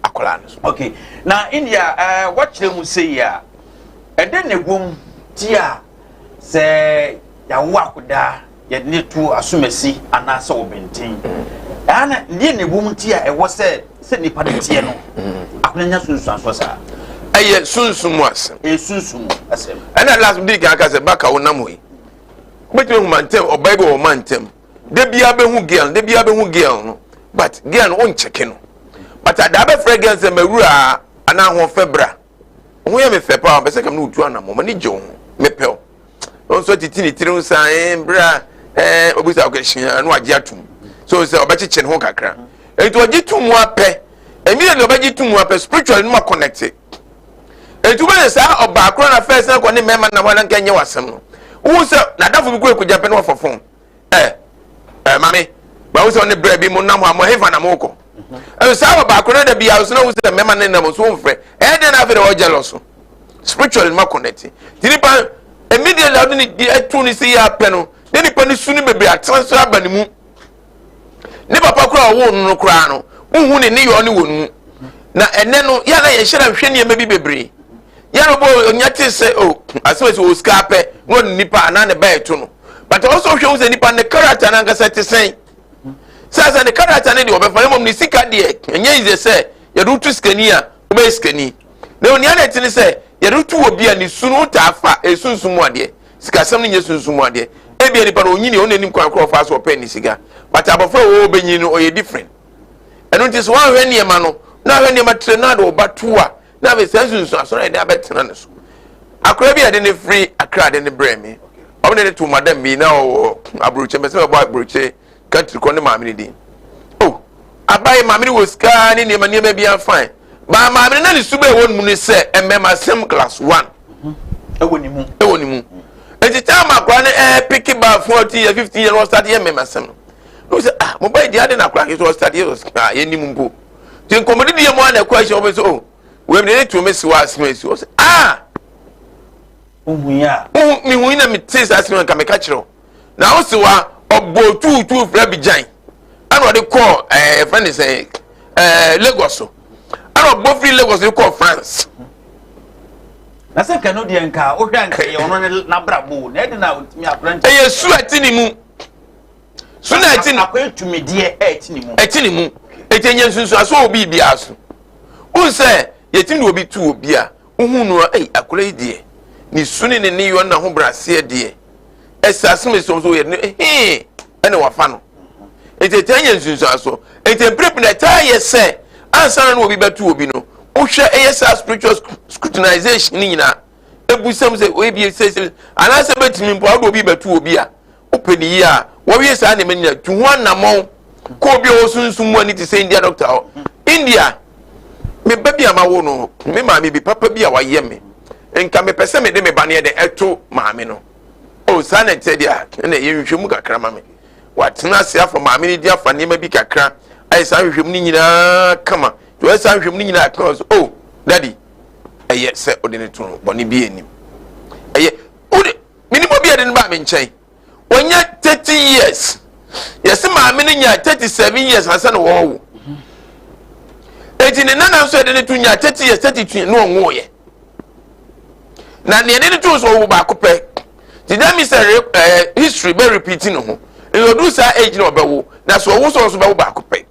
S1: akwadaa no so.
S2: Okay, na India ɛɛ wɔkyerɛ mu sɛ yi a, ɛdɛ na ɛwom ti a sɛ yɛawo akwadaa yɛde ne to asomasi anaasɛ ɔbɛnten ɛha na deɛ na ɛwom ti a ɛwɔ sɛ sɛ nipa no teɛ no akwadaa nya sunsuansoɔ saa?
S1: Ɛyɛ sunsum mu asɛm.
S2: Ɛyɛ sunsum mu asɛm.
S1: Ɛna last di kan aka sɛ baka wo nam hɔ yi, wobɛtumi ahu mantam ɔbaa bi wɔ mantam da biara bɛhu girl, da biara bɛhu girl no, but girl no wonkyɛke no, but adaa bɛfrɛ girl sɛ mawura anaa ahoɔfɛ bra, ho yɛ me fɛ paa, ɔpɛ sɛ kam ne wotu anammɔ, m'ani gye wo ho, mepɛ wo. Ɔno nso atiti ne tiri ho saa ɛn bra ɛɛ obisa ɔkɛhyia na wagye atum so sɛ ɔbɛkyekye ne ho kakra. Nti ɔgye tum mu apɛ, immediately ɔbɛgye tum mu apɛ, spiritually no ma connect. Nti wobɛyɛ saa ɔbaa korɔ na first na kɔ ne mmarima nam hɔ na nka nyɛ w'asɛm no, wohu sɛ n'adafo bi kɔ ekogya pɛ na wafa phone ɛ ɛ maame bawo sɛ ɔne brɛ bi mo nam hɔ a mo hefa na mo kɔ. Ɛnso saa ɔbaa korɔ na da bi a ɔso na wohu sɛ mmarima ne nam so wɔmfrɛ ɛyɛ dɛn na afei na ɔgya lɔ so spiritually no ma connect. Ti nipa immediately ɔde ne di ɛto ne si yɛ apɛ no ne nipa ne su ne bebree atena so aba ne mu. Ne papa koraa ɔwɔ no no koraa no wohu ne ne yɔ ne wɔ no mu. Na ɛnɛ no yɛ na yɛhyɛ na nhwɛ nneɛma bi bebree yɛ no bɔ onya te sɛ o asɛm sɛ o sika apɛ na ɔne nipa anaa ne ba ɛto no, but ɔsɔ hwɛ hu sɛ nipa ne character n'ankasa te sɛn sɛ sɛ ne character ne deɛ ɔbɛfa ne mmom ne sika deɛ ɛnyɛ yize sɛ yɛde woto sikani a wobɛyɛ sikani. Na onua na ɛte ne sɛ yɛde woto wɔ bi a ne su no wotaa fa ɛsunsum mu adeɛ, sikasɛm no nyɛ sunsum mu adeɛ. Ebia nipa no onyini ɔno anim kwan korɔ ɔfa so ɔpɛ ne sika, but abɔfra a wɔwɔ bɛnyini no ɔyɛ different. Ɛno nti sɛ woanhwɛ nneɛma no na ahwɛ nneɛma tire na de ɔba to a na afei saa nsunsuanso no yɛde abɛtena ne so. Akora bi a yɛde ne firi Akra de ne brɛ me, ɔmo de ne to madam bi na ɔwɔ aburokye, mpɛ sɛ mɛbɔ aburokye country kɔ ne maame ne din. Oh, abayi maame ne wɔ sika ne nneɛma nneɛma bi afine baa maame no na ne su bɛɛ wɔ ne mu ne sɛ mmɛma sɛm class one
S2: ɛwɔ ne mu,
S1: ɛwɔ ne mu. Nti time akora no ɛɛpeke ba 14 years, 15 years na ɔstart yɛ mmɛma sɛm no, na ɔsɛ ah, mo ba yi deɛ ade na akora ketewa ɔstart yɛ ah, yɛ nim mpo. Nti nkɔmɔdidi mu a na ɛkɔ ahyɛ wɔn sɛ oh, wei mi de ne to mi si wɔ asɛm esi ɔsɛ ah,
S2: ohun yi a
S1: ohun mi hu yi na mi te saa asɛm nka mi ka kyerɛw na ɔsi wa ɔbɔ tuutuu fira bi gyan ɛna ɔde kɔɔ ɛɛ fɛn de sɛ ɛɛ Lagos so, ɛna ɔbɔ firi Lagos de kɔɔ France.
S2: Na sɛ nka no deɛ nka wohwɛ nka yɛ ɔno ne n'abrabɔ na ɛde na otumi akora nkyɛn.
S1: Ɛyɛ su ɛte ne mu, su na ɛte ne
S2: akɔyɛ tumideɛ ɛte ne mu,
S1: ɛte ne mu. Eti enye nsunsuanso wɔ obi biara so. N sɛ yɛtumi de obi tu obi a wohu no a, ɛyi akora yi deɛ ne su ne ne ne yɔ na ho braseɛ deɛ ɛsɛ asɛm esi wɔn so yɛ ne hee ɛna wafa no. Eti ɛtaa nya nsunsuanso. Eti mpere pii na ɛtaa yɛ sɛ ansa na obi bɛto obi no, wohwɛ ɛyɛ saa spiritual scrutinization ne nyinaa ebusam sɛ oye bi sɛ sɛ anaasɛ bɛtumi mpo awode obi bɛto obi a wopɛ ne yie a wɔwie saa nneɛma nyinaa tu ho anammɔn kɔ obi a ɔwɔ sunsum mu ani te sɛ India doctor hɔ. India me ba bi a ma wo no, me maame bi papa bi a wayɛ me. Nka mepɛ sɛ mede me ba no yɛ dɛ ɛto maame no. O, saa na ɛteɛ deɛ a, ɛna yɛ nhwehwɛmu kakra ma me. Watena ase afa maame no di afa nneɛma bi kakra, ayɛ saa nhwehwɛmu no nyinaa kama. Nti wɔyɛ saa nhwehwɛmu no nyinaa kama so, oh, daddy, ɛyɛ sɛ wode no to no, bɔne bi anim. Ɛyɛ, wode, menim obi a ɛde no baa me nkyɛn. Wɔnyɛ 30 years. Yɛse maame no nya 37 years ansa na wɔrewo. Enti ne nana nso ɛde no to nya 30 years, 32 na ɔnwoeɛ. Na nea ɛde no to nso ɔwo baako pɛ. Nti that means sɛ eh, history bɛ repeat ne ho. Nti ɔduru saa age na ɔbɛwo. Na so ɔwo sɛ ɔnso bɛwo baako pɛ.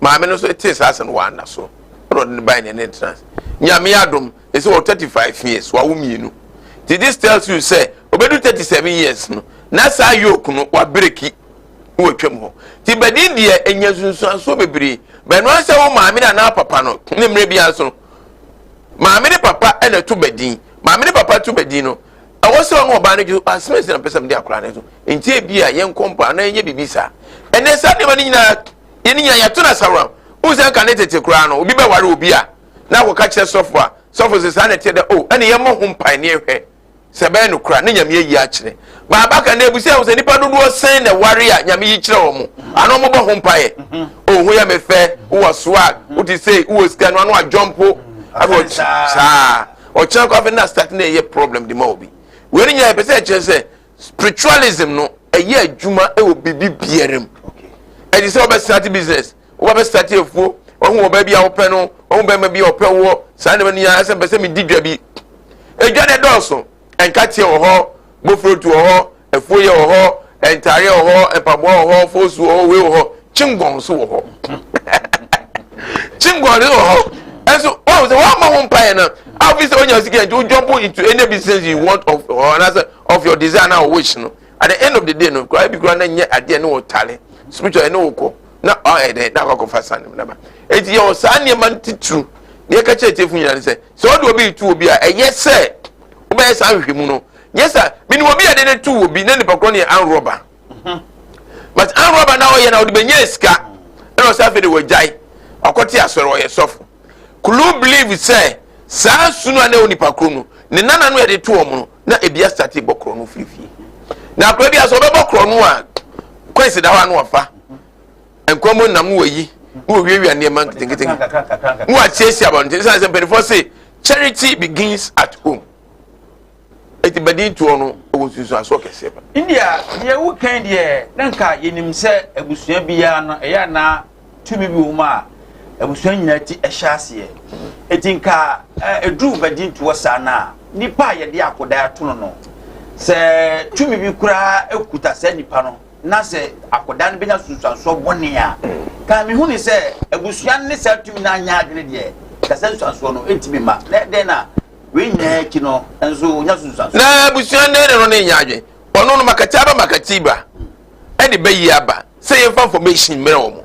S1: Maame no nso tee saa asɛm no wanna so. Ɛna ɔde ne bae ne ne tena ase. Nyame adom, ɛsɛ wɔ 35 years, wawo mmienu. Nti this tells you sɛ ɔbɛdu 37 years no, na saa yoke no wabreki na watwam hɔ. Nti badin deɛ ɛnya nsunsuansoɔ bebree. Bɛno ara sɛ wo maame no anaa papa no, ne mmerɛ biara nso no, maame ne papa ɛna ɛto badin. Maame ne papa to badin no, ɛwɔ sɛ ɔne ɔbaa no gye so, asɛm asi na mpɛ sɛ mede akwadaa no so. Nti ebi a yɛnkɔ mpo anaa yɛnyɛ biribi saa. Ɛnɛ saa nneɛma no nyinaa, yɛn nyinaa yɛato no asaworam. Wohu sɛ nka ne tete koraa no, obi bɛware obi a, na akɔka kyerɛ sɔfo a, sɔfo sɛ saa na ɛteɛ dɛ, o, ɛne yɛmmɔ ho mpae ne yɛhwɛ sɛ ɛbɛyɛ no kora ne Nyame ayi akyerɛ. Baaba ka na ebu sɛ sɛ nipa dodoɔ sɛn na ɛware a Nyame yi kyerɛ wɔn, ana wɔn bɔ ho mpaeɛ. O, ho yɛ me fɛ, wowɔ swag, wote sei, wowɔ sika no, ano adwɔmpo, afei saa, ɔkyerɛ kɔ afei na start na ɛyɛ problem de ma obi. Wei ne nyinaa yɛpɛ sɛ ɛkyerɛ sɛ spiritualism no ɛyɛ adwuma ɛwɔ biribi biara mu. Ɛde sɛ wɔbɛ start business, wɔbɛ start afuo, wɔn ɔbaa bi a wɔpɛ no, wɔn bɛrima bi a ɔpɛ woɔ, saa nneɛma no nyinaa ɛsɛ mpɛ sɛ medi dwa bi. Edwa no ɛdɔɔso, nkateɛ wɔ hɔ, bofrotu wɔ hɔ, afuo yɛ wɔ hɔ, ntaareɛ wɔ hɔ, mpaboa wɔ hɔ, fosu wɔ hɔ, wei wɔ hɔ, kyingɔn nso wɔ hɔ. Kyingɔn nso wɔ hɔ. Ɛnso wɔn sɛ wɔn ama ho mpaeɛ no, afi sɛ wɔnya sika nti wo jump into any business you want of or anaasɛ of your desire na wish no. At the end of the day no, kura ebi kura na nyɛ adeɛ ne wɔ tale spiritual ɛne wɔ kɔ na ɔyɛ dɛ na akɔ akɔfa saa nneɛma naba. Eti yɛ wɔ saa nneɛma no titiriw na yɛka kyerɛ tiefo nyinaa ne sɛ sɛ ɔde obi retu obi a ɛyɛ sɛ wobɛyɛ saa nhwehwɛmu no nyɛ sɛ menim obi a de ne tu obi na nipa korɔ no yɛ anrɔba but anrɔba na ɔyɛ na ɔde bɛnya sika ɛna ɔsɛ afei de wɔgyae ɔkɔte asɔre ɔyɛ sɔfo kulu believe sɛ saa su no a na ɛwɔ nipa korɔ no ne nana no yɛde to wɔn no na ebi asate bɔ korɔ no firifie na akora bi a sɛ ɔbɛbɔ korɔ no a kwansi da hɔ a na wafa nkwa mu nam wɔ yi na wɔwiawia nneɛma nketenkete na wɔasiesie abɔnten sɛ sɛ mpanimfoɔ se charity begins at home eti bɛdi ntoɔ no wɔ nsunsuansoɔ kɛseɛ pa.
S2: India deɛ wokan deɛ na nka yɛnim sɛ abusua biara no ɛyɛ anaa tumi bi wɔ mu a abusua nyinaa ti ɛhyɛ aseɛ eti nka ɛduru bɛdi ntoɔ saa no a nipa a yɛde akɔda ato no no sɛ tumi bi koraa ekuta saa nipa no na sɛ akwadaa no bɛnya nsunsuansoɔ bɔne a, ka mehu ne sɛ abusua no ne saa tumi no anyɛ adwene deɛ, ka saa nsunsuansoɔ no ɛntumi mma. Na ɛdɛn na wei nyinaa akyi no nso ɔnya nsunsuansoɔ?
S1: Na abusua no ne no ne nyɛ adwene. Ɔno no makati aba makati ba ɛde bɛyie aba sɛ yɛmfa information mmerɛ wɔn.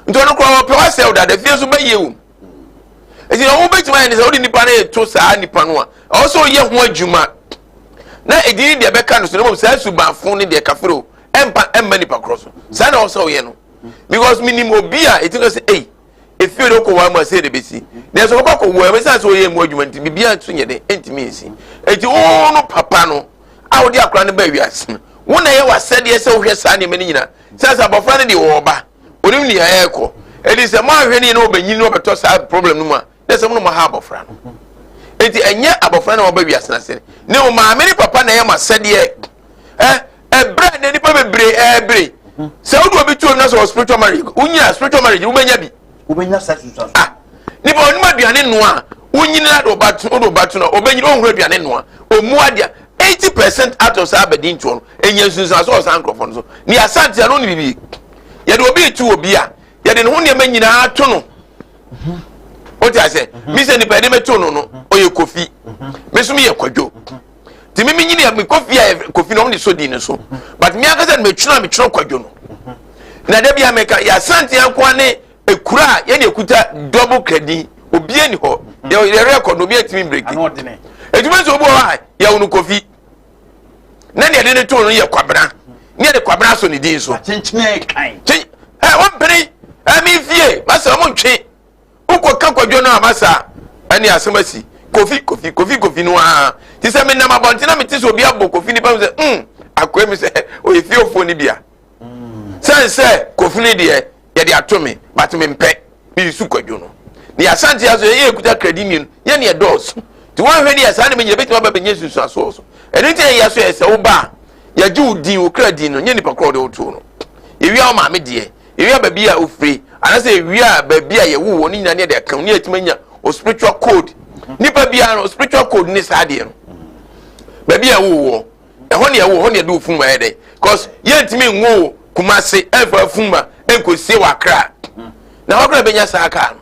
S1: Nti ɔno koraa ɔpɛ wasɛe wo dada fie nso bɛyie wom. Nti na wɔn bɛtumi ayɛ ne sɛ wode nipa no to saa nipa no a ɛwɔ sɛ ɔyɛ ho adwuma na edin deɛ ɛbɛka no so na mmom saa subanfo ne deɛ kafiro ɛmpa ɛmma nipa korɔ so saa na ɛwɔ sɛ ɔyɛ no because minim obi a eti no sɛ ei efie de kɔ wɔn mu a sɛ de besi na ɛsɛ ɔkɔ kɔ wɔn mu ɛsɛ sɛ ɔyɛ mu adwuma nti biribi nso nyɛ de ɛntumi nsi eti wo no papa no a wɔde akora no ba wiase no wo na ɛyɛ w'asɛdeɛ sɛ wohwɛ saa nneɛma no nyinaa sɛ sɛ abɔfra no deɛ wɔwɔ ba onim nea ɛrekɔ ɛdi sɛ mo ahwɛ ne yɛ na ɔbɛnyin na ɔbɛtɔ saa problem no mu a na sɛ mo na mo ha abɔfra no eti ɛnyɛ abɔfra na ɔba wiase n'ase ne o maame ne papa na ɛyɛ mo asɛdeɛ ɛ ɛbrɛ na nipa bebree ɛɛbere sɛ wode obi tuo na sɛ wɔ spiritual marriage wonya spiritual marriage wobɛnya bi
S2: wobɛnya saa sunsuanso
S1: ah nipa onim aduane noa wonyini na de ɔba to ɔde ɔba to na ɔbɛnyini ɔnhuru aduane noa ɔmu adeɛ 80% out of saa abɛdi ntoɔ no ɛnya nsunsuanso wɔ saa nkurɔfoɔ no so ne asante ano ne biribi yɛde obi etu obi a yɛde ne ho nneɛma nyinaa to no o ti ase mi sɛ nipa yɛde mɛto no no ɔyɛ kofi mi nso mi yɛ kwadwo ti mi mi nyini mi kofi a kofi na ɔmo de so di ne so but mi ankasa de mɛtwerɛ a metwerɛ kwadwo no na dabi a mɛka yɛ asante ankoa ne ekura a yɛde ekuta double kadi obi ani hɔ yɛ yɛ record obi atumi breki edwuma nso obi wɔ hɔ a yɛwɔ no kofi na deɛ yɛde ne to no yɛ kwabena ne yɛde kwabena asɔ ne din so
S2: kyenkyen kan
S1: kyen ɛ wɔn mpene ɛ mi fie masa wɔn ntwe wokɔ ka kwadwo no a masa ɛne asɛm asi. Kofi, Kofi, Kofi, Kofi no ara. Ti sɛ menam abɔnten na mete sɛ obi abɔ Kofi nipa mi sɛ akoa mi sɛ ɔyɛ fiefoɔ no bia. Sɛn sɛ Kofi no deɛ yɛde ato me, but mempɛ. Mesusu Kwadwo no. Ne Asante aso yɛyɛ ekuta kradi mmienu, yɛ ne ɛdɔɔso. Nti wɔnhwɛ ne yɛ saa ne menyɛ bɛtumi aba bɛnyɛ nsunsuansoɔ so. Ɛno nti na yɛ so yɛ sɛ wo ba a, yɛgye wo din, wo kra din no, nyɛ nipa korɔ wɔde wo too no. Yɛwia wo maame deɛ, yɛwia baabi a ofire, anaasɛ yɛwia baabi a yɛwo wɔ ne nyinaa ne yɛde aka ne yɛtumi anya o spiritual code. Nipa biara no spiritual code ne saa deɛ no. Baabi a ɛwo wɔ, ɛhɔ ne ɛwo, ɛhɔ ne yɛde wo funu ma yɛ dɛ. Cause yɛntumi nwo wo Kumase ɛmfa funu ma ɛnkɔsie wɔ Accra. Na hɔ koraa bɛnya saa kaa no.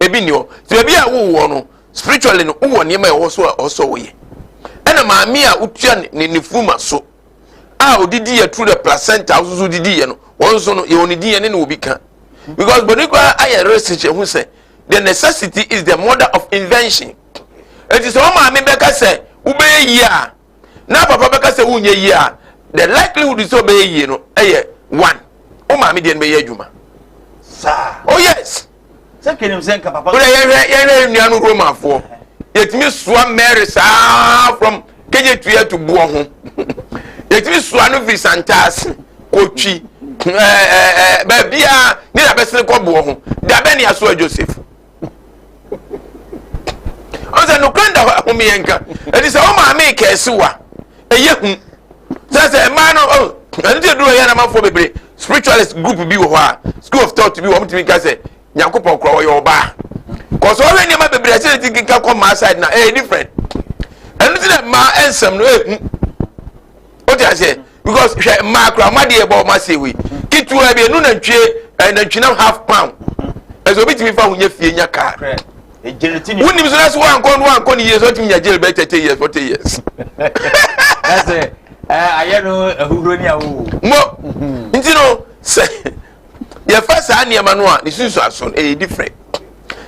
S1: Ebi nni hɔ. Nti baabi a ɛwo wɔ no, spiritually no, wowɔ nneɛma a ɛwɔ so a ɔsɔ woyɛ. Ɛna maame a wotua ne ne funu ma so a odidi yɛ through the placenta a wososo didi yɛ no, wɔn nso no yɛwɔ ne din yɛ ne ne obi ka. Because bɔne koraa ayɛ research ehu sɛ the necessity is the mother of invention. Eti sɛ wɔn maame bɛka sɛ wobɛyɛ yie a, na papa bɛka sɛ wonyɛ yie a, the likelihood sɛ ɔbɛyɛ yie no ɛyɛ one. Wo maame deɛ no bɛyɛ adwuma.
S2: Saa.
S1: Oh yes.
S2: Sɛ kenim sɛ nka papa.
S1: Wọ́n yɛhwɛ yɛhwɛ nua no Romafoɔ yɛtumi soa Mary saa from Kejetia to boɔ ho, yɛtumi soa no firi Santaase kotwi ɛɛ ɛɛ baabiara ne na bɛsene kɔ boɔ ho dabɛ ne asoa Joseph. Ɔsɛ nokura nda hɔ ahome yɛn nka ɛti sɛ wɔn maame kɛse wa ɛyɛ hu sɛ sɛ mmaa no ɔ ɛno ti duro yɛ anamanfoɔ bebree spiritualist group bi wɔ hɔ a, school of thought bi wɔ wɔn tumi ka sɛ Nyankopɔn kora ɔyɛ ɔbaa kɔsɔ ɔhwɛ nneɛma bebree ɛsɛ ne ti keka kɔ mmaa side na ɛyɛ different. Ɛno ti na mmaa ɛnsɛm no ɛhu o ti aseɛ, because hwɛ, mmaa kora ɔmo adeɛ ɛbɔ ɔmo ase wei ketewa bi enu nantwie ɛ nantwinam half pound ɛsɛ obi tumi fa ho nye fie nya kaa. Wonim so na so wankɔ no wankɔ ne yie so ɔtumi nya jail bɛyɛ 30 years, 40 years.
S2: Ɛsɛ ayɛ no ahuhuro ni awo.
S1: Mo nti no sɛ yɛfa saa nneɛma no a ne sunsuaso no ɛyɛ different.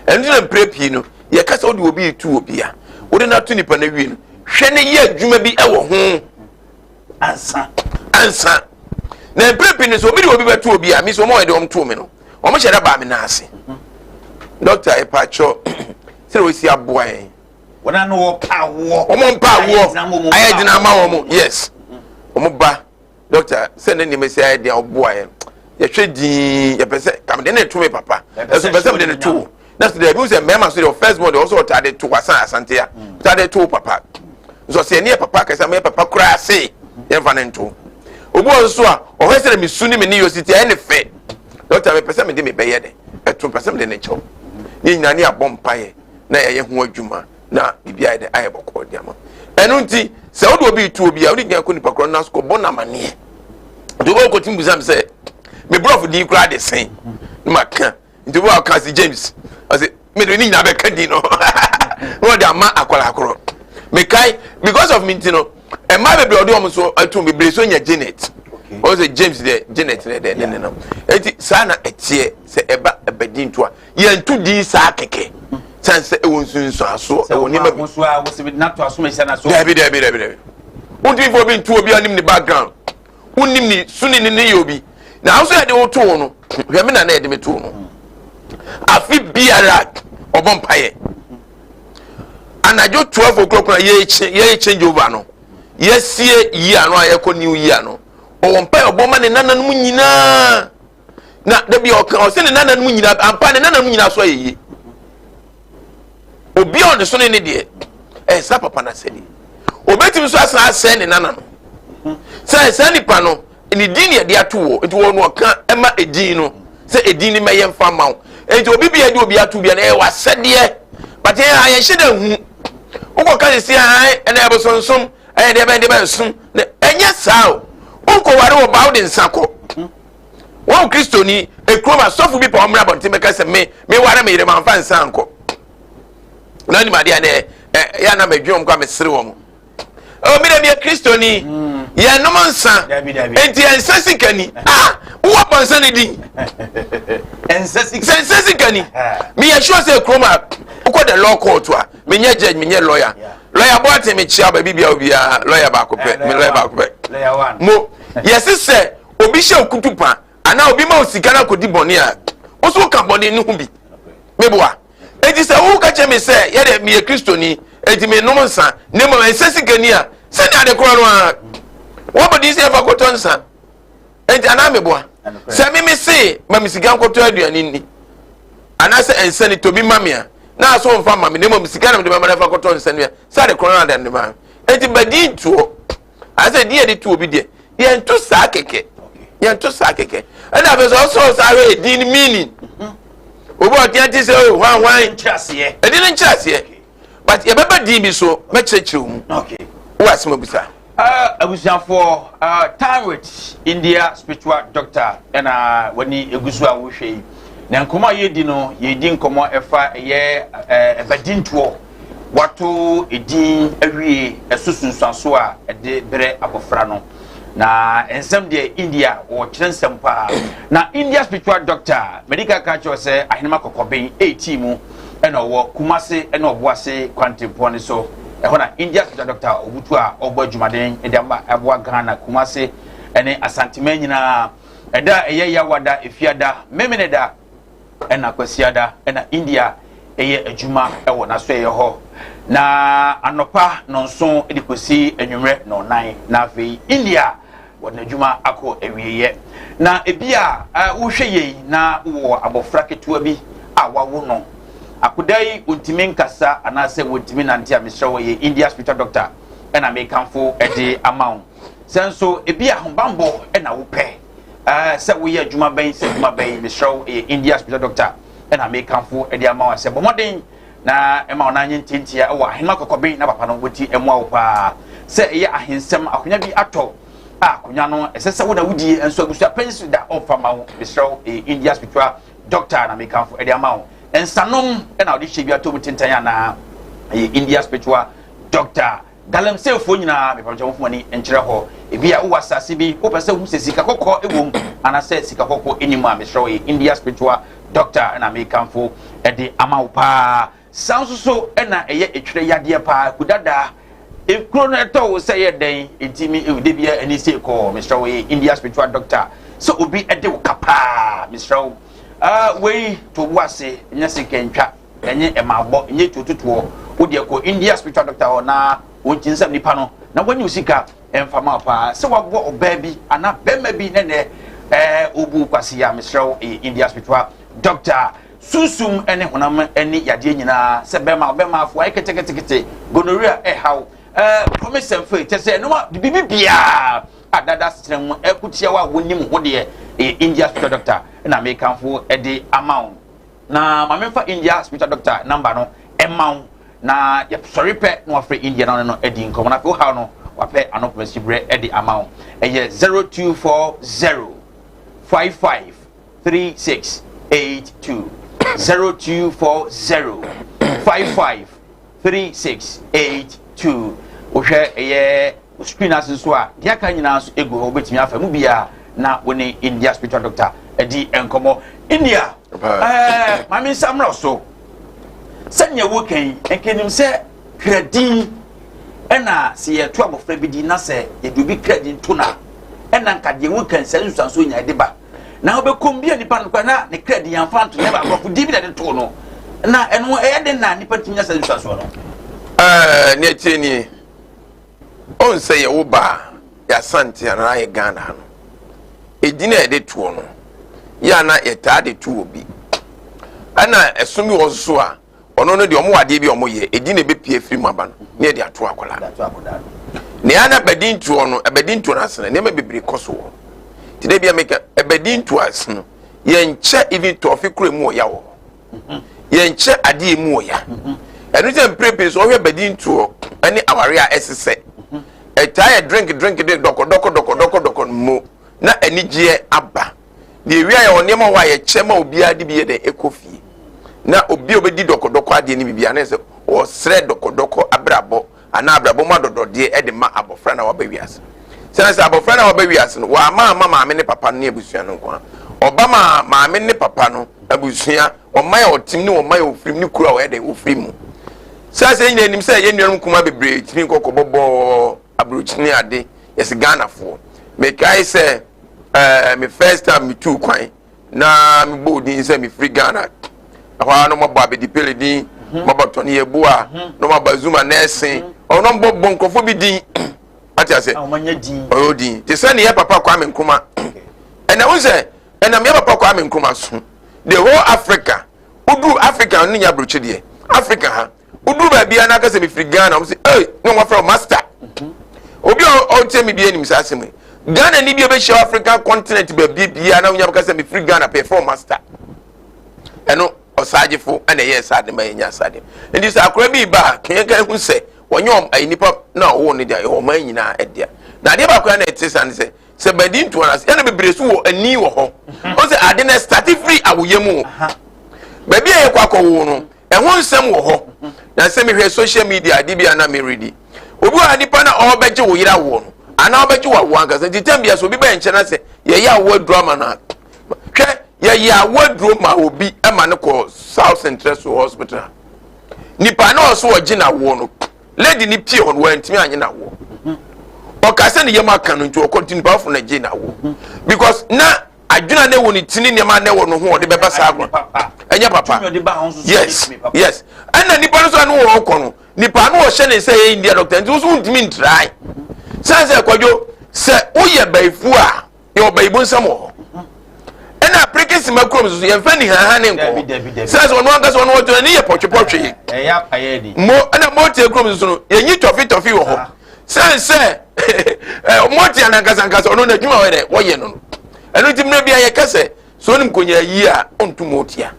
S1: Ɛno nti na mpere pii no yɛka sɛ wode obi tu obi a wode no ato nipa no awie no, hwɛ ne yɛ adwuma bi ɛwɔ ho
S2: ansa.
S1: Ansa na mpere pii no sɛ obi de obi bɛto obi a mi sɛ ɔmo a yɛde ɔmo too mi no, ɔmo hyɛ dɛ baa mi nan ase, "Doctor, ɛpa sɛ wɔsi aboa yɛn."
S2: Wɔn ano wɔ pa awoɔ.
S1: Ɔmo mpa awoɔ ayɛ gyina ama wɔn, yes. Ɔmo ba, "Doctor, sɛ ne nneɛma si ayɛ deɛ ɔboa yɛn, yɛhwɛ dii, yɛpɛ sɛ kam de ne to me papa ɛso pɛ sɛ mede ne to wo." Na so dɛbi sɛ mmarima so deɛ, first born deɛ, ɔsɛ ɔtaa de to wasan Asante a ɔtaa de to papa nso ɔsɛ ɛne yɛ papa kɛse ama yɛ papa koraa se yɛmfa ne nto. Obi wɔ nso a ɔhwɛ sɛ me su ne me ne yɛ ositi ɛyɛ ne fɛ, "Doctor, mepɛ sɛ mede me bɛyɛ de ɛto, mpɛ sɛ mede ne kyɛw." Ne nyinaa ne abɔ mpaeɛ na yɛyɛ ho adwuma na biribi ayɛ dɛ ayɛ bɔkɔɔ de ama. Ɛno nti sɛ wode obi tu obi a wode gyina kɔ nipa korɔ no so kɔbɔ no amanneɛ. Nti wobɛwɔ kɔtumi busa me sɛ me borɔfo din koraa de sen na maka. Nti wobɛwɔ aka se James, ɔse mede ne nyinaa bɛka din no na wɔde ama akwadaa korɔ. Mekae because of me nti no, mmaa bebree ɔde wɔn so atum bebree so nya Janet. Ɔn sɛ James deɛ, Janet ne deɛ ne ne no. Eti saa na ɛteɛ sɛ ɛba ɛbɛdi nto a yɛnto din saa kɛkɛ san sɛ ɛwɔ nsunsuansoɔ, ɛwɔ nneɛma bi. Dabi, dabi, dabi, dabi, wontumi fɔ obi nto obi anim ne background, wonim ne su ne ne ne yɛ obi na ahosuo yɛde wo too no. Hwɛ, me nana yɛde me too no, afe biara ɔbɔ mpaeɛ anadwo 12 o'clock na yɛ change over no, yɛsie year no a yɛkɔ new year no, ɔwɔ mpaeɛ ɔbɔ ma ne nananom nyinaa. Na dabi ɔka ɔsɛ ne nananom nyinaa ampa ne nananom nyinaa so ayɛ yie. Obi a ɔne so ne ne deɛ ɛyɛ saa papa no asɛdeɛ obetumi so asan asɛe ne nana no sɛ saa nipa no ne din ne yɛde ato wɔ. Nti wɔn no ɔka ɛma edin no sɛ edin no mɛyɛ nfa ma wo. Nti obi bi a yɛde obi ato bi a na ɛyɛ w'asɛdeɛ, but yɛn a yɛnhyɛ dɛ hu wokɔ ka sisi ahan ɛna ɛbosonsom ɛyɛ deɛ bɛn deɛ bɛn som na ɛnyɛ saa o. Wokɔ ware wɔ ba wode nsa kɔ wɔn Kristoni ekurom asɔfo bi pa wɔn mmra abɔnten bɛka sɛ me me ware me yere ma nfa nsa nkɔ na ɔnim adeɛ a na ɛ ɛ yɛ anam adwuma mu kɔ a mesere wɔn. Ɔ mi dɛ mi yɛ Kristoni, yɛn nom nsa nti yɛn nsa sika ni ah wowɔ bɔ nsa ne din
S2: nsa sika.
S1: Sɛ nsa sika ni, mi yɛ sure sɛ kurom a wokɔ the law court a, mi nyɛ judge, mi nyɛ lawyer. Lawyer Boate, mi kyia baabi bia obiara, lawyer baako pɛ, mi lawyer baako pɛ mo. Yɛsi sɛ obi hyɛ okutu pa anaa obi ma o sika na kò di bɔnne a, woso ka bɔnne ne ho bi meboa. Eti sɛ wo ka kyerɛ mi sɛ yɛde meyɛ Kristoni. Enti menom nsa, na mmom ɛnsɛ sikani a sɛnea ade korɔ no ara wɔbɔ din sɛ yɛfa kɔtɔ nsa. Enti anaa meboa? Sɛ me me se ma me sika nkɔtɔ aduane nni, anaasɛ nsa ni tɔ bi ma me a, na aso mfa ma me, na mmom sika na mede bɛma no ɛfa kɔtɔ nsa ni a, sɛ ade korɔ no ada ne ma. Enti badi ntoɔ, anaasɛ din a yɛde to obi deɛ, yɛnto saa kɛkɛ. Yɛnto saa kɛkɛ. Ɛna afei sɛ ɔsɔ saa hwɛ edin no meaning. Obi a ɔteɛ te sɛ o oh, hwan hwan. Edin no nkyerɛaseɛ. But yɛbɛba din bi so mɛkyerɛkyerɛ mu. Wowɔ asɛm abisa.
S2: Abusuafoɔ, Time with India Spiritual Doctor ɛna w'ani egu so a wohwɛ yi. Na nkɔmɔ a yɛredi no, yɛredi nkɔmɔ ɛfa ɛyɛ ɛbadintoɔ, wato edin awie, ɛso sunsuanso a ɛde brɛ abɔfra no. Na nsɛm deɛ India wɔkyerɛ nsɛm paa. Na India Spiritual Doctor, madi kan ka kyerɛ sɛ Ahenema Kɔkɔben ɛretii mu ɛna ɔwɔ Kumase ɛne Ɔboase kwantempɔn no so. Ɛhɔ na India Spiritual Doctor Obutu a ɔbɔ adwumaden de ama aboa Ghana, Kumase ɛne Asanteman nyinaa. Ɛda a ɛyɛ Yawada, Efiada, Memeneda ɛna Kwasiada ɛna India ɛyɛ adwuma ɛwɔ n'asoɛeɛ hɔ. Na anɔpa nɔnson de kɔsi anwummerɛ nɔnnan na afei India wɔde n'adwuma akɔ awieeɛ. Na ebi a wohwɛ yei na wowɔ abɔfra ketewa bi a wawo no. Akoda yi wɔntumi nkasa anaasɛ wɔntumi nante a, mesrɛ wo, ɛyɛ India Spiritual Doctor ɛna mekamfo de ama wo. Sɛ nso ebi a ahobammɔ ɛna wopɛ sɛ woyɛ adwuma bɛn sɛ adwuma bɛn, mesrɛ wo, ɛyɛ India Spiritual Doctor ɛna mekamfo de ama wo sɛ bɔ mmɔden na ɛma wo nan nyɛ ntiantia wɔ ahenema kɔkɔben na papa no wɔti mmoa wo paa. Sɛ ɛyɛ ahensɛm akonnwa bi atɔ a, akonnwa no ɛsɛ sɛ wo na wodie, nso abusua pɛnsi da ɔmfa ma wo, mesrɛ wo, ɛyɛ India Spiritual Doctor na mekamfo ɛde ama wo. Nsanom ɛna ɔde hyɛ bi atɔ mu tentan anaa, ɛyɛ India Spiritual Doctor. Galamseyfoɔ nyinaa, mepamkyɛ mo fomani nkyerɛ hɔ. Ebi a wowɔ asase bi wopɛ sɛ wohu sɛ sika kɔkɔɔ ɛwɔ mu anaasɛ sika kɔkɔɔ ɛni mu a, mesrɛ wo, ɛyɛ India Spiritual Doctor na mekamfo ɛde ama wo paa. Saa nso so ɛna ɛyɛ etwerɛ yadeɛ paa, kudadaa ekuro no ɛtɔ wo sɛ yɛ dɛn enti me ewu de bia ani se kɔɔ, mesrɛ wo, ɛyɛ India Spiritual Doctor. Sɛ obi ɛde wo ka paa, mesrɛ wo, wei to wo ase, nyɛ sika ntwa, ɛnyɛ ɛmaabɔ, ɛnyɛ tuotutoɔ. Wo deɛ kɔ India Spiritual Doctor hɔ na wɔnkyi nsɛm nipa no na wɔnyi wo sika ɛmfa ma paa. Sɛ waboa ɔbaa bi anaa bɛrima bi ne nɛ ɛɛ obu kwasi a, mesrɛ wo, ɛyɛ India Spiritual Doctor. Sunsum ne honam ne yadeɛ nyinaa, sɛ bɛrima ɔbɛrima afo ayɛ ketekete, gonorrhea ɛhaw, ɛɛ promise and faith, kyɛ sɛ ɛnoma biribi biara a dada asetena mu ɛko tia wo a wonim ho deɛ, ɛyɛ India Spiritual Doctor na mekamfo ɛde ama wo. Na ma memfa India Spiritual Doctor number no ɛma wo, na yɛsɔre pɛ na wafrɛ India na ɔne no adi nkɔmmɔ, na afei wohaw no wapɛ ano pɔmasi berɛ ɛde ama wo. Ɛyɛ 0240 55 36 82, 0240 55 36 82. Wohwɛ ɛyɛ screen ase nso a, deɛ aka nyinaa nso egu hɔ, wobɛtumi afa mu biara na wo ne India Spiritual Doctor adi nkɔmmɔ. India, ɛɛ maame nsa mmerɛ so sɛnea woka yi, nkanim sɛ kradin ɛna sɛ yɛto abɔfra bi din na sɛ yɛde obi kradin to no a, ɛna nka deɛ woka sɛ nsuansoɔ nya ɛde ba na wobɛkɔm bi a nipa no kora na ne kradin yɛmfa nto na ɛba aborɔfo din bi na ɛde too no, na ɛno ɛyɛ den na nipa tumi nya sɛ nsuansoɔ no.
S1: Ɛɛ ne ɛtie nie, ɔn sɛ yɛwo ba a yɛasante anaa yɛ Ghana ha no, edin a yɛde toɔ no yɛ a na yɛtaa de to obi, ɛna ɛsom bi wɔ so a ɔno no deɛ ɔmo wɔ adeɛ bi a ɔmo yɛ, edin na ebepie afiri mu aba no na yɛde ato akwadaa no. Nea na ɛbɛdi ntoɔ no, ɛbɛdi ntoɔ no ase no, nneɛma bebree kɔ so wɔ te dɛ bi a meka ɛbɛdi ntoɔ ase no, yɛnkyɛ even tɔɔfe kura mu wɔ ya wɔ hɔ, yɛnkyɛ adeɛ mu wɔ ya. Ɛno sɛ mpere pii so ɔhwɛ bɛdi ntoɔ ɛne aware a ɛsesɛ ɛtaa yɛ drink drink de dɔkɔ dɔkɔ dɔkɔ dɔkɔ dɔkɔ mo na anigyeɛ aba. Deɛ ewia yɛ wɔ nneɛma hɔ a yɛkyɛ ma obiara de bi yɛ dɛ ɛkɔ fie, na obi a obɛdi dɔkɔdɔkɔ adeɛ no biribi anaa sɛ ɔsrɛ dɔkɔdɔkɔ abrabɔ anaa abrabɔ mu adɔdɔdeɛ ɛde ma abɔfra na waba wiase. Sɛnɛ sɛ abɔfra na waba wiase no, wɔama ama maame ne papa no ne abusua no nko a, ɔba ma maame ne papa no abusua, ɔman a ɔtem ne ɔman a ofirim ne kuro a ɔyɛ dɛ ofiri mu. Sɛ sɛ nyina nim sɛ yɛn nuanom nkumaa bebree tumi nkɔkɔ bɔbɔɔ aburokyini ade, yɛsɛ Ghanafoɔ. Mekae sɛ me first time metuu kwan na mebɔɔ din sɛ mefiri Ghana, ɛhɔ ara no mabɔ Abedi Pele din. Ɔmo aba Tony Yeboah, na ɔmo aba Zuma Nɛɛsen. Ɔno ɔmo bɔ bɔ nkurɔfoɔ bi din. Ate ase? Ɔyɛ odin. Te sɛ ne yɛ papa Kwame Nkrumah. Ɛna wo sɛ ɛnam yɛ papa Kwame Nkrumah so. The whole Africa. Woduru Africa no nya aburokyi deɛ. Africa ha. Woduru baabi a na aka sɛ mefiri Ghana. Wɔn sɛ, "Hey, na wɔn afrɛ wo master." Obi a ɔntie me bi anim saa asɛm yi. Ghana ni bi a bɛhyia African continent baabi biara na wonya bɛka sɛ mefiri Ghana pɛ, yɛfrɛ wo master. Ɛno ɔsagyefo na ɛyɛɛ saa de ma yɛnya saa de. Nti sɛ akora bi ba a, yɛn hu sɛ wɔnyɛ ɔm nipa na ɔwɔ no deɛ, ɛwɔ ɔman nyinaa ɛdea. Na adeɛ baako a na ɛte saa ne sɛ, sɛ bɛdi ntoa no ase, ɛna bebree so wɔ ani wɔ hɔ. Ɔn sɛ ade no starte firi awoyɛ mu. Baabi a yɛkɔ akɔwo no, ɛho nsɛm wɔ hɔ. Na sɛ mehwɛ social media ade bi a na meredi. Obi wɔ ha, nipa na ɔrebɛgye wo yere awoɔ no, anaa ɔbɛgye wo awoɔ ankasa. Nti tɛm bia sɛ obi bɛyɛ nkyɛn na sɛ yɛyɛ awoɔ aduro ama no a, hwɛ, yɛyɛ awoɔ aduro ma obi ma no kɔ South Central so hospital. Nipa na ɔso ɔgye n'awoɔ no, lady ni pie hɔ no, wantumi anye n'awoɔ. Ɔka sɛ ne yam aka no, nti ɔkɔ, nti nipa fo na gye n'awoɔ. Because na adwene a na ɛwɔ ne ti ne nneɛma a na ɛwɔ no ho ɔde bɛba saa agorɔ ɛnyɛ papa. Yes, ɛna nipa no so a no wɔ ɔkɔ no, nipa no ɔhyɛ ne nsa yɛ India doctor, nti woso ntumi ntrae san sɛ kwadwo sɛ woyɛ bayifu a yɛ ɔbayibu nsɛm wɔ hɔ. Ɛna apiriki sima kurom soso yɛmfa ni haha ne nkɔ sɛ ɔno ankasa ɔno ɔtɔ ani yɛ pɔtwepɔtwe mo. Ɛna mɔtie kurom soso no yɛnyi tɔfi tɔfi wɔ hɔ sɛ mɔtie anankasa ankasa ɔno n'adwuma wɔ dɛ wɔyɛ no. Ɛno nti mmerɛ bi a yɛka sɛ sɛ onim konya yi a ɔnto mɔtia.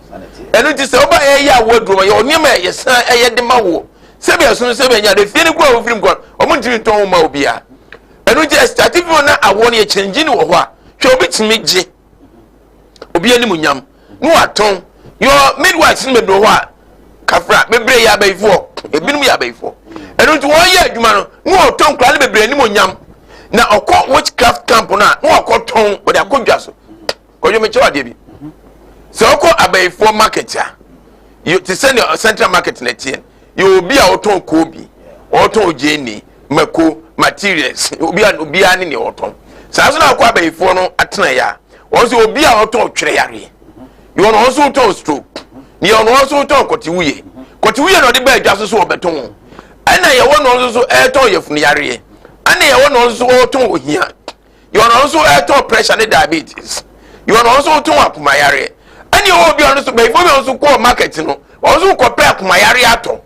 S1: Ɛno nti sɛ ɔba yɛyɛ awo aduro ma yɛ nneɛma a yɛsan ɛyɛ de ma woɔ sɛbi ɛsono sɛbi ɛnya de fie no kura wofiri mu kɔ, ɔmo ntumi ntɔn wo ma obiara. Ɛno nti ɛsitati fi hɔ na awoɔ no yɛ kyɛngyi no wɔ hɔ a, hwɛ, obi tumi gye obi anim nyam na watɔn. Yɛ midwives no bebree wɔ hɔ a kafra bebree yɛ abayifoɔ, ebinom yɛ abayifoɔ. Ɛno nti wɔyɛ adwuma no na wɔtɔn nkwadaa no bebree anim nyam, na ɔkɔ witchcraft camp no a na wakɔ tɔn, wɔde akɔ dwa so. Kɔdwo mekyɛw adeɛ bi sɛ ɔkɔ abayifoɔ market a, te sɛ nea central market na ɛteɛ, yɛ obi a ɔtɔn koobi, ɔtɔn gyeene, mako, materials, obi a obiara ne nea ɔtɔn saa so. Na akɔ abayifoɔ no atena yɛ a, wɔn nso obi a ɔtɔn twerɛ yareɛ yɛ, ɔno nso tɔn stroke, nea ɔno nso tɔn kɔtewuye kɔtewuye na ɔde bɛɛ dwa so so ɔbɛtɔn. Ɛna yɛwɔ no nso so ɛtɔn yɛfunu yareɛ, ɛna yɛwɔ no nso ɔtɔn ohia, yɛ ɔno nso ɛtɔn pressure ne diabetes, yɛ ɔno nso tɔn akoma yareɛ. Ɛna yɛwɔ obi a ɔno nso bɛyifo bi a ɔno nso kɔɔ market no, ɔno nso kɔpɛ akoma yareɛ atɔ,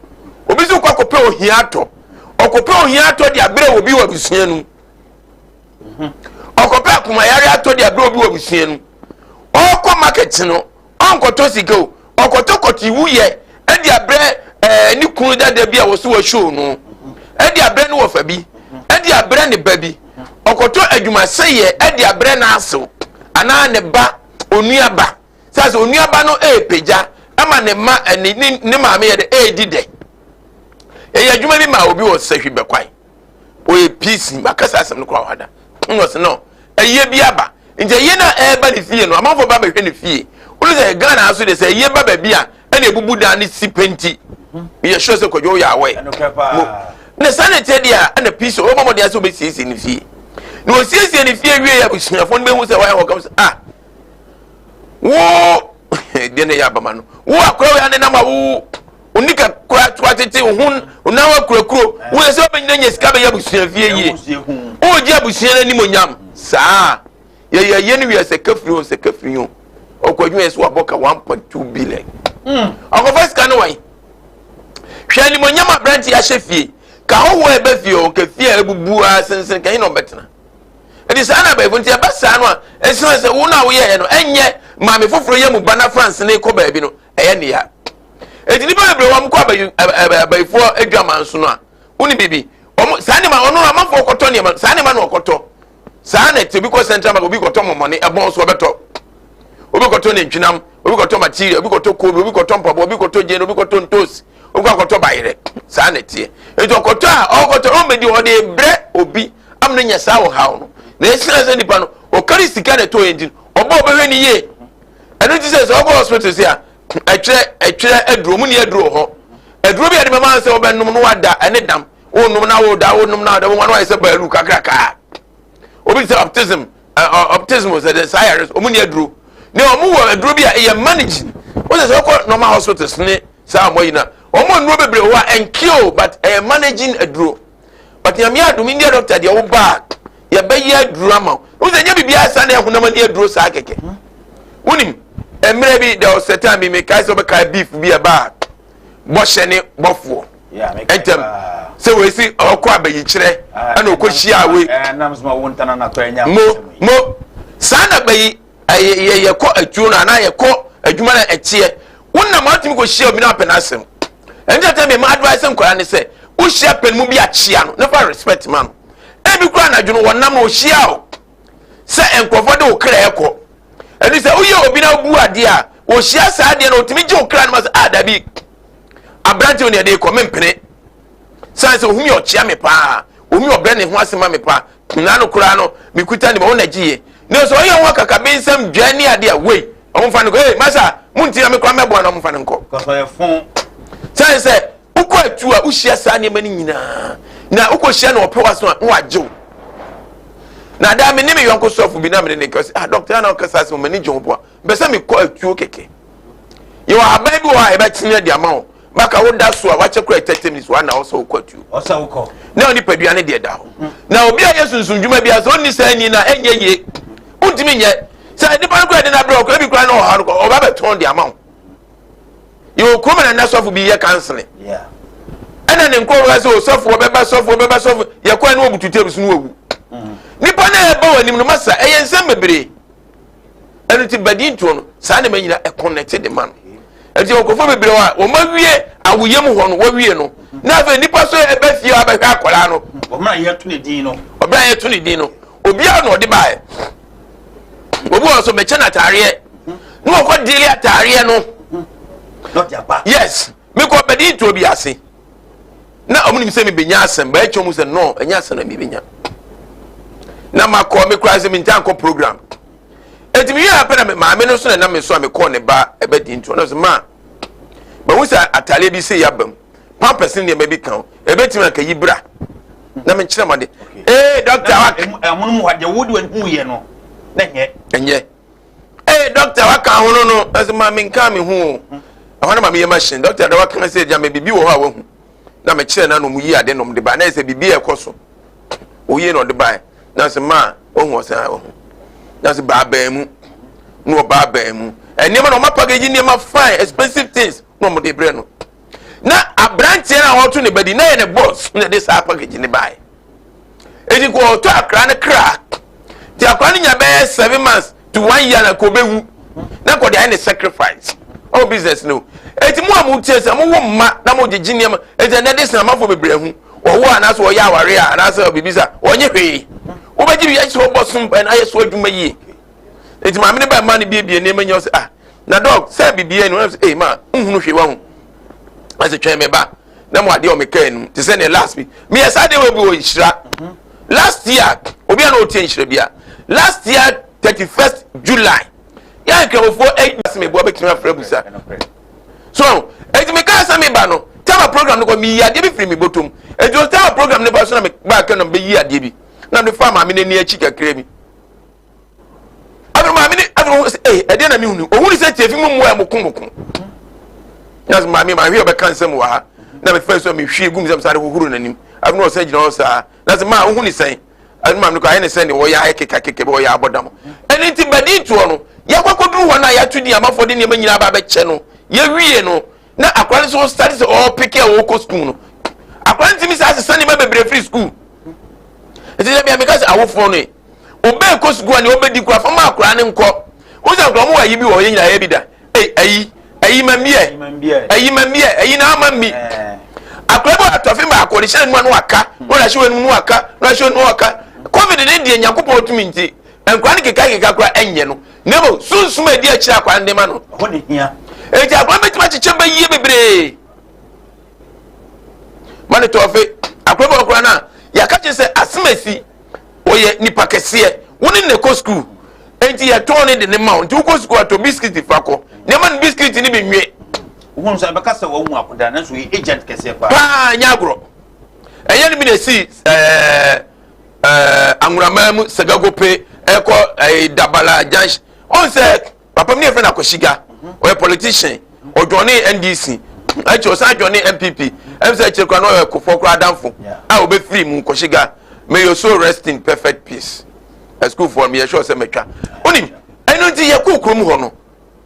S1: obi nso kɔ akɔpɛ ohia atɔ, ɔkɔpɛ ohia atɔ de abrɛ obi wɔ abusua no, ɔkɔpɛ akoma yareɛ atɔ de abrɛ obi wɔ abusua no. Ɔkɔ market no, ɔnkɔtɔ sika o, ɔkɔtɔ kɔtɔ iwu yɛ ɛde abrɛ ne kunu dada bi a wɔso wɔ show no, ɛde abrɛ ne wɔfa bi, ɛde abrɛ ne ba bi. Ɔkɔtɔ adwumasɛyɛ ɛde abrɛ n'asew anaa ne ba onua ba sɛ onua ba no ɛɛpagya ɛma ne ma ɛne ne maame yɛ de ɛɛdi dɛ. Ɛyɛ adwuma bi ma obi wɔ sɛhwi bɛkwae, ɔyɛ PC makasa asɛm no koraa ɔhada na ɔsɛ no ɛyɛ bi aba. Nti ɛyɛ no a ɛreba ne fie no, amanfoɔ ba bɛhwɛ ne fie. Wọ́n sɛ Ghana aso de sɛ ɛyɛ ba baabi a ɛna ebubu dan ne si pɛnti. Yɛ sure sɛ Kwadwo yɛ awɛ mo na saa na ɛteɛ deɛ a, ɛna PC ɔbɛbɔ mmɔden asɛ ɔbɛsiesie ne fie. Na ɔsiesie ne fie wie yɛ, abusuafoɔ no bɛhu sɛ wɔayɛ hɔ kam sɛ, ah, wo deɛ na ɛyɛ abama no, wo akora wei anenam a wo onika kora to atete wo ho nan akurakuro, wo yɛ sɛ wobɛnyina nya sika bɛyɛ abusua fie yie, wogye abusua no anim onyam saa. Yɛyɛ yɛ no wiɛ sɛ kafiri ho sɛ kafiri ho ɔkɔ adwuma yɛ sɛ wabɔ ka 1.2 billion. Ɔkɔfa sika no wɔn hwɛ animonyam aberante ahyɛ fie ka ahohoɔ a ɛbɛ fie hɔ ka fie a ebubu a sensene ka hin na ɔbɛtena. Ɛdi saa na abɛɛfo nti ɛba saa no a, ɛsan sɛ wo na woyɛɛ no ɛnyɛ maame foforɔ yɛ mu ba na France ne kɔ baabi no ɛyɛ nea eti nipa bebree wɔn kɔ abayifoɔ adwaman so no a, wone biribi wɔn saa nneɛma ɔno amanfoɔ kɔtɔ nneɛma saa nneɛma na ɔkɔtɔ saa na ɛte. Obi kɔ central bank, obi kɔtɔ mɔmɔne ɛbɔn so ɔbɛtɔ, obi kɔtɔ nantwinam, obi kɔtɔ material, obi kɔtɔ koobi, obi kɔtɔ mpaboa, obi kɔtɔ gyeene, obi kɔtɔ ntoos, obi kɔ akɔtɔ bayerɛ. Saa na ɛteɛ. Eti ɔkɔtɔ a ɔkɔtɔ ɔmbɛdi, ɔde brɛ obi am no nya saa ɔhaw no. Na esina sɛ nipa no ɔkari sika na ɛtɔ yɛn ti no, ɔbɔ ɔbɛhwɛ ne yie. Ɛno ti sɛ ɔkɔ hospital si a, ɛtwerɛ aduro mu ni aduro hɔ, aduro bi a yɛde bɛma sɛ ɔbɛnom no wada ɛne dam wonom na woda, wonom na woda, wɔn ano ayɛ sɛ baalu kakrakaa. Obi sɛ autism, autism sɛ de saa yare so, ɔmo ni aduro ne ɔmo wɔ aduro bi a ɛyɛ manage. Wɔn sɛ ɔkɔ normal hospitals ne saa ɔmo yi na Wɔn nnuro bebree wɔ hɔ a ɛnki o, but ɛyɛ managing aduro. But Nyame adom, India doctor deɛ, wo ba a, yɛbɛyɛ aduro ama wo. Wo sɛ nyɛ biribiara saa na ɛhonam ani aduro saa kɛkɛ. Wonim mmerɛ bi, there was a time bi mekae sɛ wobɛkae beef bi ɛba a bɔhyɛ ne bɔfoɔ ntɛm sɛ wɔasi ɔkɔ abayikyerɛ ɛna ɔkɔ hyia wei mo mo saa na bayi ɛyɛ yɛkɔ atuo no anaa yɛkɔ adwuma no ɛteɛ wonam atumi kɔ hyia obi na apɛ n'asɛm. Ɛnti sɛ mema advice nkwadaa ne sɛ wohyia pɛn mu bi akyia no, ne fa respect ma no. Ebi kura anadwo no wɔnam no ɔhyia o sɛ nkurɔfoɔ de wo kra ɛkɔ. Ɛnu sɛ woyɛ obi na wobu adeɛ a, wɔhyia saa adeɛ no, ɔtumi gye wo kra no ma sɛ, ah, dabi, aberante wo ne ɛde kɔ mempene sane sɛ ohumi ɔkyea me paa, ohumi ɔbrɛ ne ho ase ma me paa na no koraa no mekuta ne ma wo na gyeeɛ na sɛ ɔyɛ ho akakabe nsɛm dwa ne adeɛ a wei ɔmfa no kɔ. Ee, masa monti na me koraa mɛboa na ɔmfa no nkɔ sane sɛ wokɔ atu a wohyia saa nneɛma no nyinaa na wokɔhyia na ɔpɛ w'aso a na wagye wo. Na daa me ne me yɔnko sɔfo bi na mene ne kɔ sɛ, ah, dɔkta, na ɔkasa sɛ m'ani gye ho boa mpɛ sɛ mekɔ atuo kɛkɛ. Yɛwɔ ahaban bi wɔ hɔ a yɛbɛtene de ama wo baka woda so a wakyɛ kora 30 minutes wa na ɔsɛ wokɔ atuo
S2: ɔsɛ wokɔ
S1: na onipadua ne deɛ da hɔ. Na obi a yɛ sunsum dwuma bi a sɛ ɔnni saa ni na ɛnyɛ yie, wontumi nyɛ sɛ nipa no kora de no abrɛ ɔkora bi kora na ɔha no kɔ ɔba bɛtɔn de ama wo. Yɛwɔ kurom na nna sɔfo bi yɛ counseling ɛna ne nkurɔfoɔ sɛ osɔfo ɔbɛba, sɔfo ɔbɛba, sɔfo yɛkɔ ɛne wɔbutu tape so no wawu. Nipa na ɛba wɔ anim no masa ɛyɛ nsɛm bebree. Ɛno ti badi ntoɔ no saa nneɛma nyinaa ɛkɔnɛte de ma no. Ɛnti nkurɔfoɔ bebree hɔ a wɔn awie awoyɛ mu hɔ no, wɔawie no na afei nipa so ɛbɛ fie abɛhwɛ akwadaa no.
S2: Ɔmena yɛto ne din no.
S1: Ɔbɛn a yɛto ne din no, obiara na ɔde baeɛ. Obi wɔ so mɛkyɛ n'ataareɛ na wɔkɔ deele ataareɛ no. Yes, mekɔ bɛdi ntoɔ bi ase na ɔmo nim sɛ mebɛnya asɛm bɛyɛ kyɛn mu sɛ no ɛnyɛ asɛm na mebɛnya na makɔ me koraa sɛ menta nkɔ program. Eti mi yɛ apɛ na maame no so na nam me so a mekɔɔ ne ba ɛbɛdi ntoɔ na sɛ maa mahu sɛ ataareɛ bi sɛ yaba mu, pampers ne nneɛma bi ka ho, ebetumi anka yi bra na menkyerɛ mo ade. Ee, dɔkta wa
S2: ɛmono mu hɔ deɛ wode w'ani hu yɛ no na nyɛ.
S1: Ɛnyɛ. Ee, dɔkta waka ho no ɛsɛ maame nka me ho o. Ɛhɔ na maame yɛ machine dɔkta da waka sɛ gya me biribi wɔ hɔ a wahu na mekyerɛ na nom yi ade nom de ba na ɛsɛ biribi a ɛkɔ so oyie na ɔde bae na sɛ maa wahu ɔsɛn a wahu na sɛ baabaa mu na ɔbaabaa mu nneɛma na ɔma package nneɛma fine, expensive things na ɔmo de brɛ no. Na aberanteɛ no a ɔto ne ba di na yɛ ne boss na ɛde saa package ne bae. Eti kò ɔtɔ akora ne kra ti akora no nya bɛyɛ 7 months to one year na kò bɛwu na kò de ayɛ ne sacrifice ɔwɔ business no. Eti mu a mo tie sɛ mo wo mma na mo gyegye nneɛma eti ɛnɛ de sena amanfoɔ bebree ho wɔwɔ anaasɛ wɔyɛ aware a anaasɛ biribi sa wɔnyɛ hwee wobɛgye bi ayɛ sɛ wɔbɔ som ɛna ayɛ so adwuma yie. Eti maame ne ba mma no biebie nneɛma nyɛ ɔsɛ, ah, na doc sɛ biribi ɛni wɔn sɛ ee ma nhunu hwee wɔn ho ɛsɛ twɛn mɛ ba na mo adeɛ ɔmo kaa enum te sɛ ne last bi meyɛ saa deɛ wɔ bi wɔ nhyira last year. Obi a na ɔtie nhyira bi a, last year 31st July yɛn nkramofoɔ ɛyi ase meboa bɛtumi afrɛ busa so. Eti mi kaa sɛ mi ba no tama program no kɔ mi yi adeɛ bi firi mi bɔtɔm. Eti o tama program no ba so na mi ba kɛ na mi bɛ yi adeɛ bi na mi fa maame n'ani akyi kakra bi. Afei maame ne afei ohun sɛ ee ɛdeɛ na mi hunu ohun sɛ tie fi mu mu a mo ko mo ko na sɛ maame maa hwɛ ɔbɛka nsɛm wɔ ha na mi fɛ so mi hwie gum sɛ mi sáré hohoro n'anim. Afei na ɔsɛn gyina hɔ saa na sɛ maa ohun ne sɛn. Ɛnu maame no kɔ ayɛ ne sɛn de wɔyɛ ayɛ keka keka bi wɔyɛ abɔdam. Ɛne nti bɛdi ntoɔ no yɛkɔ akɔduru hɔ no a yɛato di amafoɔ de nneɛma nyinaa ba abɛkyɛ no yɛwie no na akora no so start sɛ ɔɔpeke a wɔkɔ sukuu no akora no ntumi saa asesa nneɛma bebree firi sukuu. Nti sɛ bia meka sɛ awofoɔ no yi obɛɛ kɔ sukuu a nea ɔbɛdi kora fama akora no nkɔ wo sɛ nkora mo wɔ ayi bi wɔ hɔ yɛ nyinaa yɛ bi da ei ayi ayi ma mmiɛ ayi ma mmiɛ ayi na ama mmi akora bi wɔ atɔfe baako ɔde hyɛ ne mu a no waka na ɔde ahyɛ wɔn mu no waka na ɔde ahyɛ wɔn mu waka. Covid ne deɛ Nyankopɔn tumi nti nkora no keka keka kora ɛnyɛ no na mmom sunsum a ɛdi akyire akora no de ma no.
S2: Ɛhɔ ne hia.
S1: Eti akora bɛtumi akyekyɛ bɛyie bebree ma ne tɔfe. Akora bi wɔ kora no a yɛaka kyerɛ sɛ asɛm asi ɔyɛ nipa kɛseɛ wo ne ne kɔ sukuu nti yɛtɔn ne de ne ma wo nti wokɔ sukuu atɔ biscuit fa kɔ nneɛma no biscuit ne bi nwe.
S2: Wohunu sɛ ɛbɛka sɛ wahu akoda nanso ɔyɛ agent kɛseɛ paa.
S1: Paa nyɛ agorɔ. Ɛnyɛ no bi na esi ɛɛ anwuraman mu sɛgɛgope ɛkɔ dabala junction ɔn sɛ papa mi ne yɛ fɛ no Akwasiga, ɔyɛ politician, ɔjoin NDC. Akyire ɔsan join NPP. Ɛm sɛ akyire koraa na ɔyɛ Kufuor koraa adamfo a ɔbɛfiri mu kɔhye May your soul rest in perfect peace. Asukuufoɔ no meyɛ sure sɛ mɛtwa. Wonim, ɛno nti yɛkɔɔ kurom hɔ no,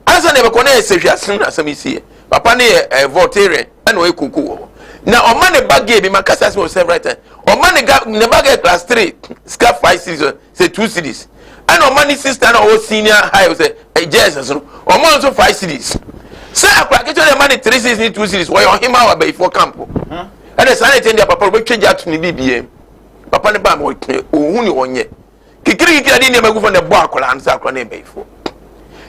S1: ansa na yɛbɛkɔ na yɛ sɛ hwɛ asɛm na asɛm yi siiɛ. Papa no yɛ eh, Voltairean ɛna ɔyɛ koko wɔ hɔ. Na ɔma ne ba gay bi, makasa asɛm wɔ several times. Ɔma ne ga ne ba gay class 3 sika 5 cedis sɛ 2 cedis. Ɛna ɔma ne sister na ɔwɔ senior high sɛ eh, JSS no, ɔma nso 5 cedis. Sɛ akora ketewa na ɛma ne 3 cedis ne 2 cedis, wɔyɛ ɔhema wɔ abayifoɔ camp. Ɛna saa na ɛkyɛn deɛ papa ɔbɛtwa gya ato ne biribiara mu. Papa no baa ma ɔtwe ɔhu ne ɔnyɛ. Kikirikiki ade nneɛma gu fam na ɛbɔ akwadaa no sɛ akwadaa no yɛ bayifoɔ.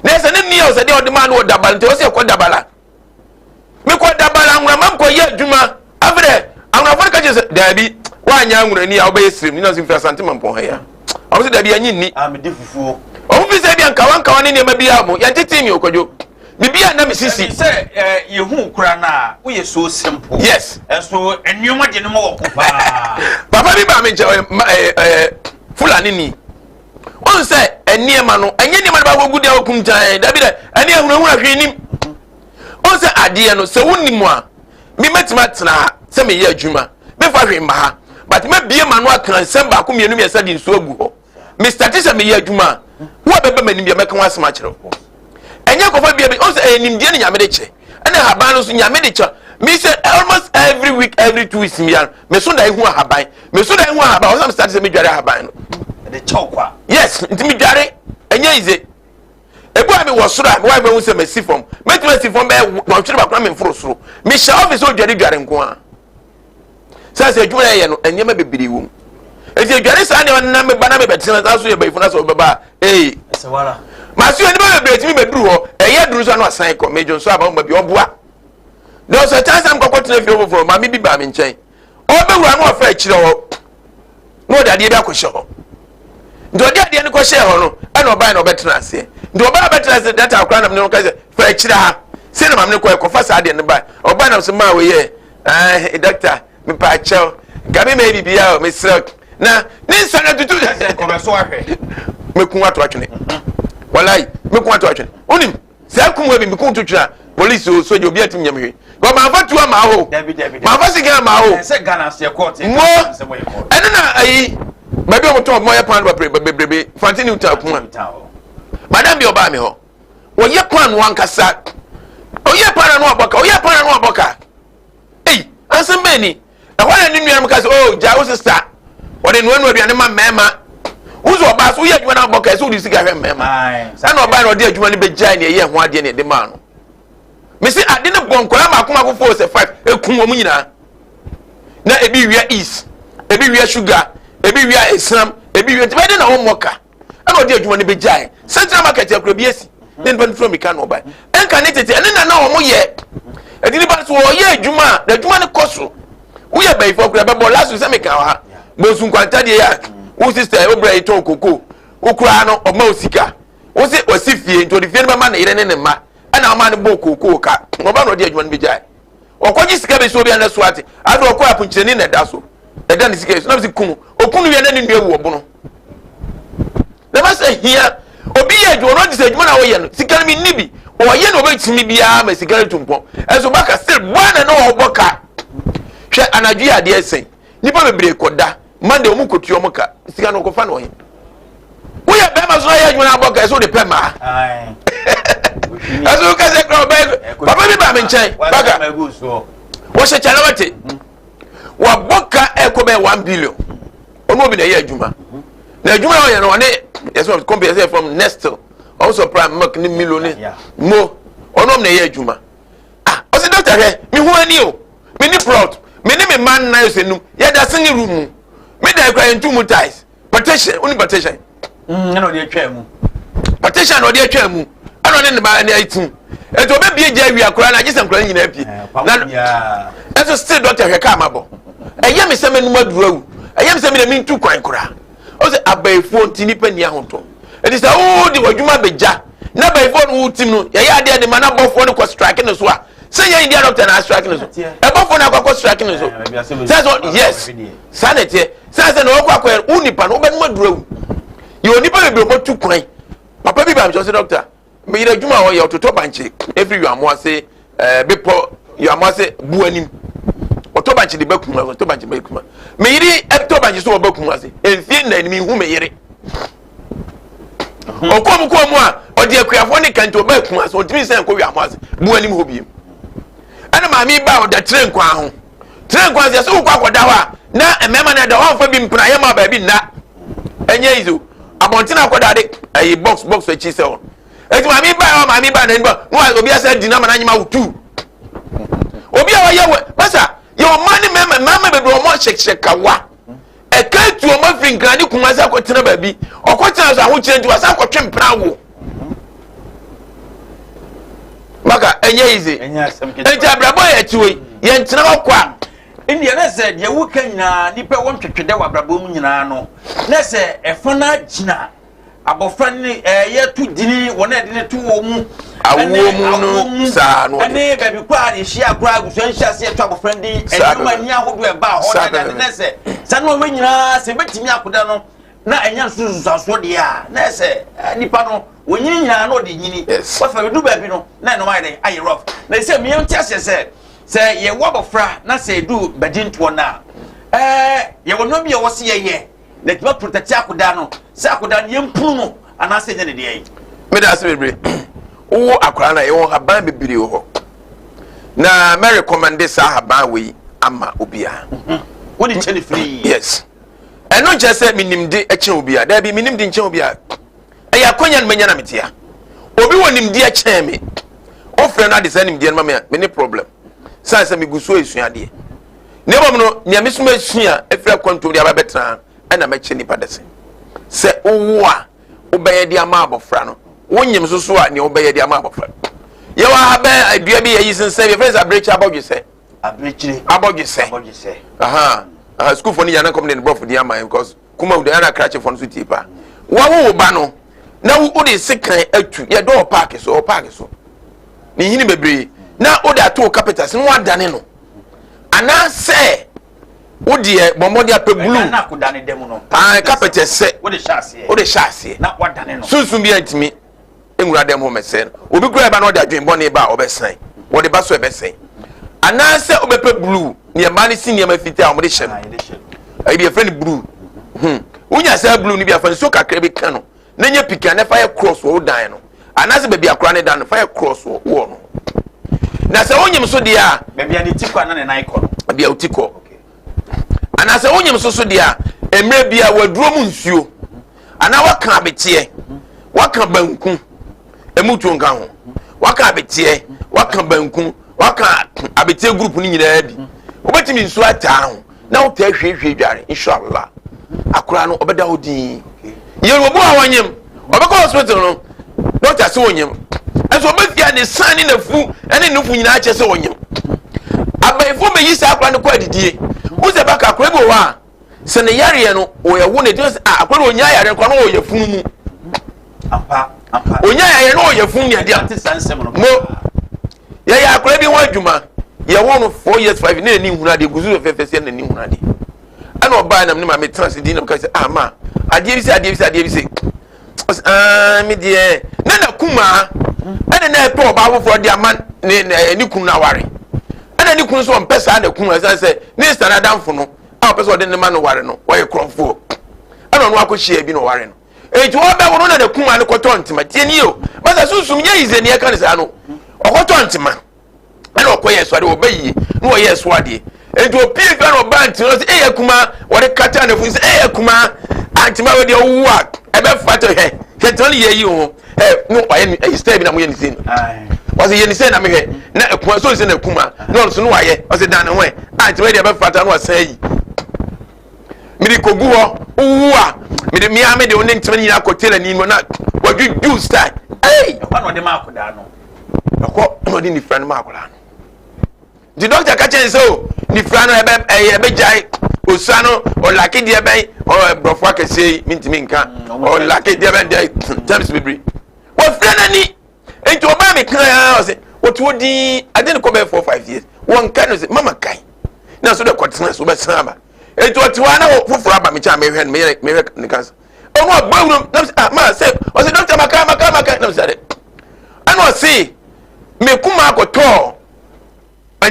S1: Na ɛsɛ ne nea ɔsɛ deɛ ɔde maa no wɔ dabala nti ɔsɛ ɛkɔ dabala. Mekɔ dabala anwurama mkɔ yɛ adwuma. Afei dɛ anwurafoɔ no ka kyerɛ sɛ daabi woanyɛ anwurani a wobɛyɛ sirim ne na sɛ mfiri Asante Mampɔn ha yi a. Wɔn sɛ daabi ɛnye nni.
S2: Ah, medi fufuo.
S1: Wɔn fi sɛ bi nkawa nkawa ne nneɛma bi a mo yɛn tete mi okwadwo. Bibi a na me sisi.
S2: Sɛ ɛ yehu kura na woyɛ so simple.
S1: Yes.
S2: Ɛnso nneɛma de ne mo wɔ ko paa.
S1: Papa bi baa mi nkyɛn ɔyɛ ma ɛɛ ɛɛ Fulani ni. Wɔn sɛ nneɛma no ɛnyɛ nneɛma no baako gu deɛ ɔkum gyan dabi dɛ ɛne ehunahuna hwee nim. Wɔn sɛ adeɛ no sɛ wonim a mi mɛtumi atena ha sɛ meyɛ adwuma mefa hwee mma ha but mɛbie ma no aka nsɛm baako mmienu mmiɛnsa de nsuo agu hɔ. Mr. Te sɛ meyɛ adwuma a wo a bɛba m'anim bia mɛka ho asɛm akyerɛ wo. Ɛnyɛ kɔfa bia bi ɔsɛ ɛyɛ nimdeɛ ne nyame de kyɛ. Ɛna ahaban no nso nyame de kyɛ. Me sɛ almost every week every 2 weeks bia me so da ehu ahaban. Me so da ehu ahaban ɔsɛ me start sɛ me dware ahaban no.
S2: Ɛde kyɛw kwa.
S1: Yes, nti me dware ɛnyɛ easy. Ebu a me wɔ soro a me wife bɛhu sɛ masi fam. Mɛtumi asi fam bɛyɛ dɔnhwere baako na memforo soro. Mehyɛ office odware dware nko ara. Sɛ sɛ adwuma yɛyɛ no nneɛma bebree wɔ mu. Eti adware saa nneɛma no na meba na mebɛtena saa so yɛ bayifo na sɛ ɔbɛba a ee. Maso yɛ nnipa bebree tumi bɛduru hɔ ɛyɛ duru so ano asan kɔ medwo nso aba ɔma bi ɔboa. There was a chance am kɔkɔ tena fie foforɔ maame bi baa me nkyɛn ɔbɛwura no ɔfa akyire hɔ na ɔde adeɛ bi akɔhyɛ hɔ nti ɔde adeɛ no kɔhyɛɛ hɔ no ɛna ɔbae na ɔbɛtena aseɛ nti ɔbae ɔbɛtena aseɛ data akora nam ne no ka sɛ fa akyire ha sɛ na maame no kɔɛ kɔfa saa adeɛ no bae ɔbae nam sɛ maa wei yɛ ɛɛ dɔkta mepa akyɛw nka me mɛyɛ biribiara o mesrɛ na ne nsa na tutu mɛku ato atwene walai mɛku ato atwene wonim saa kum wɔ bi mɛku to twene a polisi o soja obi atumi nyam hwee kɔ manfa tu ama ho manfa sika ama ho mo ɛne na ayi baabi a wɔtɔn ɔmo yɛ pan bebrebe fanti new town kuma madam bi ɔbaa mi hɔ wɔyɛ pan no ankasa ɔyɛ pan no abɔ ka ɔyɛ pan no abɔ ka ei asɛm bɛn ni ɛhɔ na ne nuanom ka sɛ oh gya wo sista wɔde noanoa aduane ma mmarima wosu ɔbaa so woyɛ adwuma no abɔ ka ɛsɛ wode sika hwɛ mmarima ɛna ɔbaa na ɔde adwuma no bɛgyae ne ɛyɛ ho adeɛ ne ɛde maa no mesi ade no bɔ nkɔla mako mako four sɛ five ekum wɔn nyinaa na ebi wia east ebi wia sugar ebi wia esram ebi wia nti bɛyɛ de na wɔn mmɔ ka ɛna ɔde adwuma no bɛgyae central market akura bi asi ne nipa no fura mika na ɔbae ɛnka ne tete ɛne na na wɔn yɛ ɛdi nipa nso wɔyɛ adwuma a na adwuma no kɔ so woyɛ bɛyifo akura bɛbɔ last week sɛ meka wɔ ha bonsu nkwanta deɛ yɛ a wo sister obrɛ yi tɔn koko wokura no ɔma wo sika wo se ɔsi fie nti ɔde fie no bɛma ne yere ne ne mma ɛna ɔma no bɔ koko ka ɔba na ɔde adwuma no bɛgyae ɔkɔgye sika bɛsi obi ana so ate afei ɔkɔ aponkyerɛni na ɛda so ɛda ne sika yi so na bɛsi kum okunu wie na ne nua wu ɔbono na ma sɛ hia obi yɛ adwuma ɔno ɔgye sɛ adwuma na ɔyɛ no sika no mi nni bi ɔyɛ na ɔbɛtumi biara ma sika no tu mpɔn ɛnso baka still bɔn na na ɔbɔ ka hwɛ anadwo yɛ adeɛ sɛn nipa bebree kɔda Monday wɔn kɔtua wɔn ka sika no ɔkɔfa na ɔyɛ woyɛ bɛrima so na yɛ adwuma na abɔ ka ɛsɛ wode pɛ mmaa ɛsɛ woka sɛ kora ɔbɛyɛ papa bi baa me nkyɛn baka wɔhyɛ kyɛlɛ wate wabɔ ka ɛkɔ bɛyɛ 1 billion. Ɔno obi na ɛyɛ adwuma na adwuma a ɔyɛ no ɔne yɛsɛ company yɛsɛ from Nestle ɔmo supply milk ne Milo ne mo ɔno ɔmo na ɛyɛ adwuma. Ah, ɔsɛ doctor, hwɛ me ho ani o, me ni plot, me ne me mma nnan sɛ num yɛda single room mu, me dan kura yɛn tu mu tiles partition woni partition.
S2: Ɛna ɔde atwa mu.
S1: Partition na ɔde atwa mu ɛna ɔne ne ba ɛne ayi tim etu ɔbɛ gya awia koraa na agye sɛ nkora nyinaa pie na ɛso still doctor hwɛ kaa ma bɔ ɛyɛ mi sɛ mɛnum aduru awu ɛyɛ mi sɛ mi na mi ntu kwan koraa. Ɔsɛ abayifoɔ nti nipa ni ahotɔ eti sɛ oo de w'adwuma bɛgya na abayifoɔ no wo tim no yɛyɛ adeɛ de ma na bɔfoɔ no kɔ strike no so a sɛ yɛn india doctor na strike no so ɛbɔfoɔ no akɔ akɔ strike no so sɛ so yes saa na ɛteɛ sɛ sɛ na ɔkɔ akɔ wo nipa no wobɛnum aduru awu yɛ onipa bebree ɔmɔtu kwan. Papa bi ba mi sɛ ɔsɛ doctor meyere adwuma a ɔyɛ ɔtotɔ bankye efiri wiamoa ase bepɔ. Yamoase bu anim. Ɔtɔ bankye de ba Kumase, ɔtɔ bankye ba Kumase. Me yere tɔ bankye so ɔba Kumase. Mfie nna anim nhu me yere. Ɔkɔ mu kɔɔ mu a ɔde akuafoɔ ne kante ɔba Kumase, ɔntumi nsan nkɔ Yamoase bu anim hɔ biem. Ɛna maame ba ɔda tire nkwan ho. Tire nkwan sɛ sɛ wokɔ akɔda hɔ a na mmarima no ɛda hɔ amfa bi mpena yɛ ma baabi nna. Ɛnyɛ yi so. Abɔnten akɔda de ɛyi box box akyi sɛ hɔ. Eti maame ba hɔ maame ba n'anim ba na obi asa di na ma n'anyima wo tu. Obi a ɔyɛ wɔ masa yɛ ɔma ne mmarima mmarima bebree ɔmo ahyɛhyɛ kawa. Ɛka etu ɔmo afiri nkran ne Kumasi akɔtena baabi. Ɔkɔtena so ahokyerɛ nti wasa akɔtwe mpena wo. Maka ɛnyɛ easy. Nti abrabɔ yɛ akyi wei yɛn tena hɔ kwa.
S2: Ndeɛ na sɛ deɛ woka nyinaa nipa wɔ ntwetwedɛ wɔ abrabɔ mu nyinaa no na sɛ ɛfa no agyina abɔfra no ne ɛyɛ to dini wɔn a yɛde no to wɔn mu
S1: awoɔ mu no saa no
S2: ɛne baabi kɔ a yɛhyia akora abusua nhyɛ aseɛ to abɔfra no din ɛnum ani ahodoɔ ɛba hɔ na ɛde ne sɛ saa nneɛma nyinaa sɛ ebɛtumi akoda no na ɛnya nso nsusuansoɔ deɛ a na ɛsɛ nipa no wɔnyini nyinaa na ɔde nyini wɔfa bɛdu baabi no na ɛnum ayɛ dɛn ayɛ rough na ɛsɛ mmea nte aseɛ sɛ sɛ yɛwɔ abɔfra na sɛ ɛdu bɛgye ntoɔ no a ɛɛ yɛwɔ nneɛma bi a ɛwɔ se yɛyɛ na ɛtumi aprotɛte akodaa no sɛ akodaa no yɛmpunu no anaasɛ ɛnyɛ ne deɛ yi.
S1: Meda ase bebree. Wowɔ akwadaa no a yɛwɔ haban bebree wɔ hɔ. Na mɛ recommend saa haban wei ama obiara.
S2: Wode kyɛ ne free.
S1: Yes. Ɛno nkyerɛ sɛ menim de kyɛn obiara. Daabi, menim de nkyɛn obiara. Ɛyɛ akwanya no manya na metea. Obi wɔ nimdeɛ kyɛn me. Wofrɛ no ade saa nimdeɛ no ma me a, me ne problem. Sane sɛ megu so resua adeɛ. Na mmom no, nea me so masua afiri akwantuom de aba bɛtena ha ɛna mɛkyɛ nnipa dɛsɛ. Sɛ wowo a, wobɛyɛ de ama abɔfra no. Wonyem so so a, nea wobɛyɛ de ama abɔfra no. Yɛwɔ ahabɛn dua bi yɛyi sensɛn bi, yɛfrɛ no sɛ abirekyi abɔdwesɛ.
S2: Abirekyire.
S1: Abɔdwesɛ.
S2: Abɔdwesɛ.
S1: Aha, aha, sukuufoɔ no nyinaa na nkɔm de ne borɔfo din ama yɛn because kuma de ɛna krakyefoɔ no so tie paa. Wawo wo ba no na wode sekan atu yɛdɔ wɔ paaki so wɔ paaki so ne nhini bebree na wode ato wo carpet ase na wadane no anaasɛ wo deɛ bɔ mmɔden apɛ blue ah carpet ɛsɛ
S2: wode
S1: hyɛ aseɛ sunsun bi antumi nwura dɛm hɔ mɛsɛn no obi kura ɛba na ɔde adwene bɔne ba a ɔbɛsɛn wɔde ba so ɛbɛsɛn anaasɛ wobɛpɛ blue nea mmaa no si nneɛma fitaa a wɔde hyɛ no ɛyi bi yɛfrɛ no blue hmm wonya saa blue no bi afa nsuo kakra bi ka no na nyɛ pika na fa yɛ cross wɔ wo dan no anaasɛ baabi akora ne dan no fa yɛ cross wɔ wɔ no na sɛ wonyim so deɛ a
S2: baabi a ne ti kɔ ana ne nan kɔ no
S1: baabi a wo ti kɔ anaasɛ wonyim so so deɛ a mmerɛ bi a waduro mu nsuo anaa waka abeteɛ waka banku emu tuo nka ho waka abeteɛ waka banku waka abeteɛ group no nyinaa bi wobɛtumi nsuo ataa ho na wotaa hwiehwie dware inshallah akora no ɔbɛda hɔ din yɛn obi a wɔnyem ɔbɛkɔ hospital no doctor sɛ wɔnyem ɛnso ɔbɛfia ne san ne nafu ne nufu nyinaa kyɛ sɛ wɔnyem abayifo bɛyi saa akora no kɔ adidie wo sɛ baka akora bi wɔ hɔ a sɛ ne yareɛ no ɔyɛ wo na ɛgyina sɛ ah akora no ɔnya yareɛ no kora no ɔyɛ funu mu ɔnya yareɛ no ɔyɛ funu ne adeɛ mo yɛyɛ akora bi ho adwuma yɛwɔ no 4 years 5 ne n'ani nhunu adeɛ gu so fɛfɛ sɛ n'ani nhunu adeɛ ɛna ɔbaa nam ne maame tena ase di nam ka sɛ ah ma adeɛ bi sɛ adeɛ bi sɛ adeɛ bi sɛ ɔsɛ aa mi deɛ ne na kumaa ɛna na ɛpɛ ɔbaa foforɔ de ama ne ne ne kunu n'aware ɛna ne kunu nso ɔmpɛ saa na kunu ɛsan sɛ ne nsa n'adamfo no a ɔpɛ sɛ ɔde ne ma no ware no ɔyɛ korɔmfoɔ ɛna ɔno akɔhyia bi na ɔware no eti ɔbɛwo no na ne kumaa no kɔtɔ ntoma tie nie o masa sunsun nyɛ yize ne ɛka ne saa no ɔkɔtɔ ntoma ɛna ɔkɔyɛ so adeɛ ɔbɛ yie na ɔyɛ so adeɛ nti opie fɛ na ɔba ntoma sɛ ɛyɛ kuma wɔde kata ne fun sɛ ɛyɛ kuma antoma wɔ deɛ ɔwu a ɛbɛ fa to hwɛ hwɛ ntoma no yɛ yi ho ɛ no ɔyɛ ne ɛyɛ style bi na mo yɛ ne sin wɔsɛ yɛ ne sɛ na mehwɛ na ɛkuma so sɛ na ɛkuma na ɔno so no wayɛ ɔsɛ dan ne ho ɛ antoma deɛ ɛbɛ fata na ɔsɛn yi mede kogu hɔ wowu a mede mmea mede wo ne ntoma no nyinaa kɔ tailor ni mu na wadwudwu style ɛy
S2: ɛhɔ na ɔde ma akwadaa no
S1: ɛhɔ na ɔde nifura no ma akwadaa no nti dɔkta ka kyɛn sɛ o nifura no ɛbɛ ɛyɛ ɛbɛgyae osua no ɔlake deɛ bɛn ɔ borɔfo akɛseɛ yi mintimi nka ɔlake deɛ bɛn deɛ terms bebree wɔfira n'ani nti ɔbaa mi kan ya ɔsɛ wɔte hɔ dinn ade ne kɔ bɛyɛ 4, 5 years wɔn nka no sɛ mama kan na so de kɔtena so bɛsan aba nti ɔte hɔ a na foforɔ aba mi kyɛn a mehwɛ no mehwɛ mehwɛ ne kansa ɔno ɔbɔ ewuram nam sɛ ah maa sɛ ɔsɛ dɔkta maka maka maka nam sɛ ade ɛna ɔse me kuma akɔtɔɔ.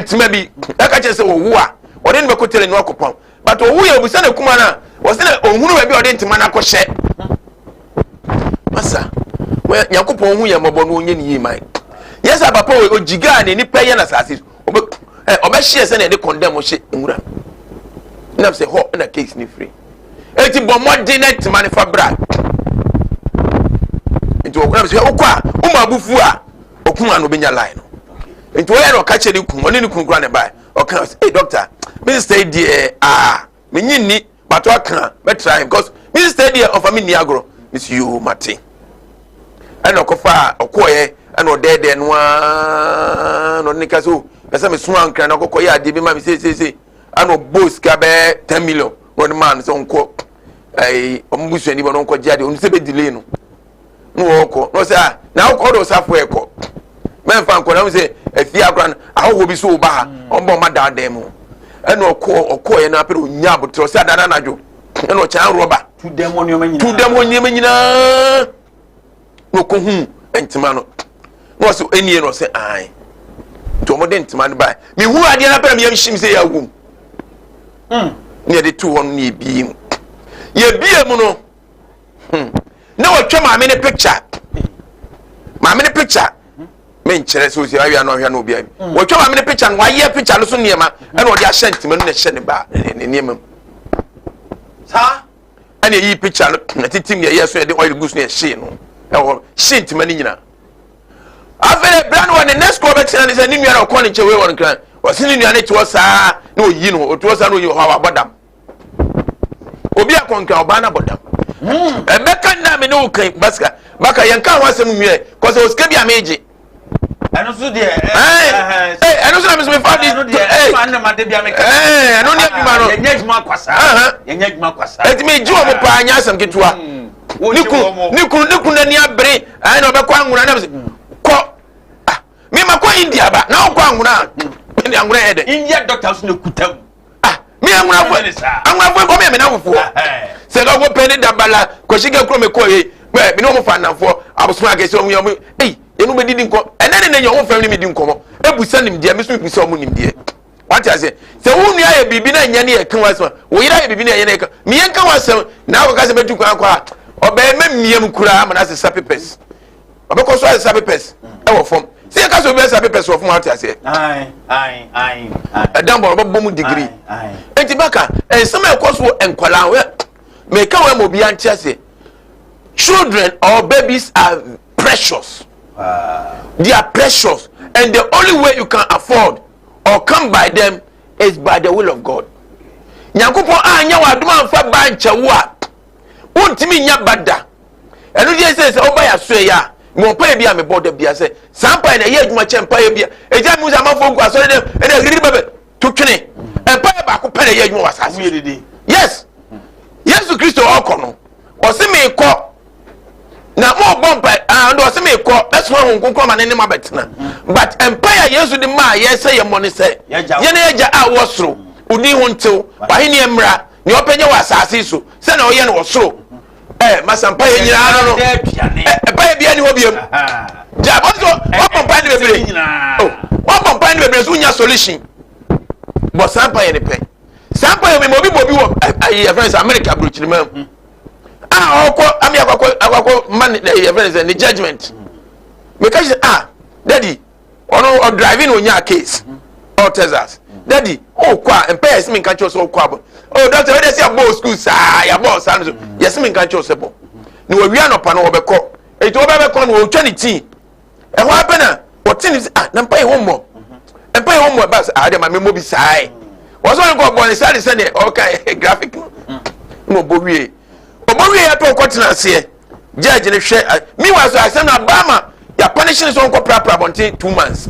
S1: Ntoma bi ɛka kyerɛ sɛ ɔwu a ɔde no bɛkɔ tele no akɔpam, but ɔwu yɛ obusa ne kuma no a, wɔsɛ na ɔhunu baabi a ɔde ntoma no akɔhyɛ. Masa, Nyankopɔn hu yɛn mmɔbɔ no, ɔnyɛ ne yie man. Yɛ sɛ papa wɔ ɔgyigaa ne nipa yɛ na asase ɔbɛhyeɛ sɛ na yɛde kɔndɛm hyɛ nwura nam sɛ hɔ na case ne firi. Eti bɔ mmɔden na ntoma no fa bra. Nti ɔkora sɛ wokɔ a woma abufuo a ɔkum a na ɔbɛnya line no. Nti ɔyɛ na ɔka kyerɛ ne kun, ɔne ne kun kora ne bae, ɔka sɛ, "Hey doctor, me sister yi deɛ, aa menyi nni, but ɔka mɛtra him because me sister yi deɛ ɔfa me nni agorɔ." Mesi yoo, mate. Ɛna ɔkɔfa ɔkɔɔyɛ, ɛna ɔdɛɛdɛɛ no aa na ɔde ne ka sɛ o pɛ sɛ mesoma Nkran na ɔkɔkɔ yɛ adeɛ bi ma me seeseesei. Ɛna ɔbɔ sika bɛyɛ 10 million na ɔde maa no sɛ ɔnkɔ ɛyi ɔmo busuani bɔ na ɔnkɔ gye adeɛ. Ɔno sɛ bɛ delay no na wɔkɔ na ɔsɛ ah, na ɔkɔ ɔde ɔsafo ɛkɔ mɛnfa nkɔ na ɔmo sɛ efie akora no ahɔhoɔ bi so ɔba ha, ɔmo bɔ ɔmo adan mu. Ɛna ɔkɔ ɔkɔ yɛ no apɛ na onya abotire, ɔsɛ adan anadwo ɛna ɔkyɛn rɔba.
S2: Tu dɛm hɔ nneɛma nyinaa.
S1: Tu dɛm hɔ nneɛma nyinaa na ɔkɔ hu ntoma no na ɔsɛ enie na ɔsɛ ae. Nti ɔmo de ntoma no ba, mihu adeɛ no apɛ na meyam hyim sɛ yɛ awom ne yɛde tu hɔ no ne yɛbie mu, yɛbie mu no, na wɔtwa maame ne picture, maame ne picture. Menkyerɛ sɛ osi awia no ahwɛ no obi ayi wɔtwa maame ne picture no, wayɛ picture no so nneɛma ɛna ɔde ahyɛ ntoma no na ɛhyɛ ne ba ne nneɛma mu.
S2: Saa.
S1: Ɛna eyi picture no na titi mu yɛyɛ so, yɛde oil gu so na yɛhyee no ɛwɔ hyee ntoma no nyinaa. Afei ebira no wɔ ne next call bɛtena ne sɛ ne nua na ɔkɔ ne nkyɛn wei wɔ no Nkran. Ɔsi ne nua ne te hɔ saa na oyi no, otu hɔ saa na oyi hɔ a wabɔ dam. Obi akɔnkran ɔbaa no abɔ dam. Ɛbɛka nna me ne wo kan basika baka yɛn ka ho asɛm nwiɛ kɔsɛ osika bi a megye.
S2: Ɛno nso deɛ.
S1: Ɛno nso na mesɛ mefa de
S2: ɛno deɛ ɛno ne ma de bia meka.
S1: Ɛno ne adwuma no.
S2: Yɛnyɛ adwuma kwasa. Yɛnyɛ adwuma kwasa.
S1: Ɛtumi gye wɔn paa, nyɛ asɛm ketewa. Ne kun n'ani abere ɛna ɔbɛkɔ anwona na mesɛ kɔ, ah, mema kɔ India ba na wokɔ anwona a, mene anwona yɛ dɛ.
S2: India doctor nso na kuta mu.
S1: Ah, me anwonafo anwonafo nkɔm yɛ me nafofoɔ sɛ ka kɔ pɛ ne dabala kɔsi ka kuro me kɔ ye mɛ me ne wɔn fa nnamfoɔ abosoma akɛse wɔn yɛ wɔn eyi yɛn no bɛ didi nkɔ ɛnɛ ne ne nyɛ wɔn fɛn ne mi di nkɔmɔ ebusa nimdeɛ, mi nso ebusa wɔn nimdeɛ. Wate ase sɛ wo nua yɛ biribi na nyɛ ne yɛ ka wasɛm, wo yere ayɛ biribi na yɛ ne yɛ ka mi yɛn ka wasɛm na akɔka sɛ mɛtu kwan akɔ a ɔbɛn mɛ mmiam koraa ama na asesa papers, ɔbɛkɔ so asesa papers ɛwɔ fam sɛ yɛ ka sɛ obi asesa papers wɔ fam. Wate aseɛ, ɛdan bɔ ɔbɛbɔ mu degree. Eti baka nsɛm a ɛkɔ so wɔ nkwadaa ho, mɛka wɔn ma obiara nte aseɛ. Children or babies are precious. They are precious, and the only way you can afford or come by them is by the will of God. Nyankopɔn anyɛ wɔ adom amfa ba nkyɛwo a, wontumi nya ba da. Ɛno deɛ sɛ ɔba yɛ asoɛ yɛ a, mewɔ mpaeɛ bi a mebɔ da bia sɛ saa mpaeɛ no ɛyɛ adwuma kyɛ mpaeɛ bi a ɛgya mu sɛ amanfoɔ gu asɔre dɛm ɛna hiriri bɛbɛ to twene. Mpaeɛ baako pɛ na ɛyɛ adwuma wɔ asase. Yes, Yesu Kristo ɔkɔ no, ɔse meekɔ na mo bɔ mpa ah, ɔde ɔse meekɔ bɛsoma Honhom Kronkron ama ne ne ma bɛtena. But mpaeɛ a Yesu de maa yɛ sɛ yɛmmɔ ne sɛ, "Yɛne Agya a wɔ soro, wo din ho ntew, w'ahenni mmra, nea ɔpɛ nyɛ wɔ asase so sɛnea ɔyɛ no wɔ soro." Masa, mpaeɛ nyinaa no mpaeɛ biara ni hɔ biam gya bɔ so. Wɔbɔ mpaeɛ no bebree, wɔbɔ mpaeɛ no bebree so wonya solution. Bɔ saa mpaeɛ no pɛ. Saa mpaeɛ mi ma obi bɔ bi wɔ ayi yɛfrɛ sɛ America aburokyirima mu a ɔkɔ ami akɔkɔ ma ne yɛfrɛ sɛ ne judgement. Meka kyerɛ, ah, daddy, ɔno ɔdrive na onya case ɔ Texas. Daddy, ɔkɔ a mpɛ yɛsɛ mi nka kyerɛ sɛ ɔkɔ abɔ. Oh doctor, ɔde sɛ yɛbɔ school saa, yɛbɔ saa no so yɛsɛ mi nka kyerɛ sɛ bɔ na wɔwia nɔpa no wɔbɛkɔ. Eti wɔbɛbɛkɔ no, wɔtwa ne tii ɛhɔ apɛ na wɔte ne sɛ, ah, na mpa yɛ ho mmɔ, mpa yɛ ho mmɔ. Ɛba sɛ ah, de ma mi mmɔ bi saa yi wɔsɔ ne kɔ ɔbɔ ne saa de sɛ deɛ ɔka graphic no na ɔbɔ wie, ɔbɔ wie yɛ pɛ ɔkɔ tena aseɛ. Judge no hwɛ, meanwhile so asɛm na abaama yɛapunish ne sɛ ɔnkɔ prapra abɔnten 2 months.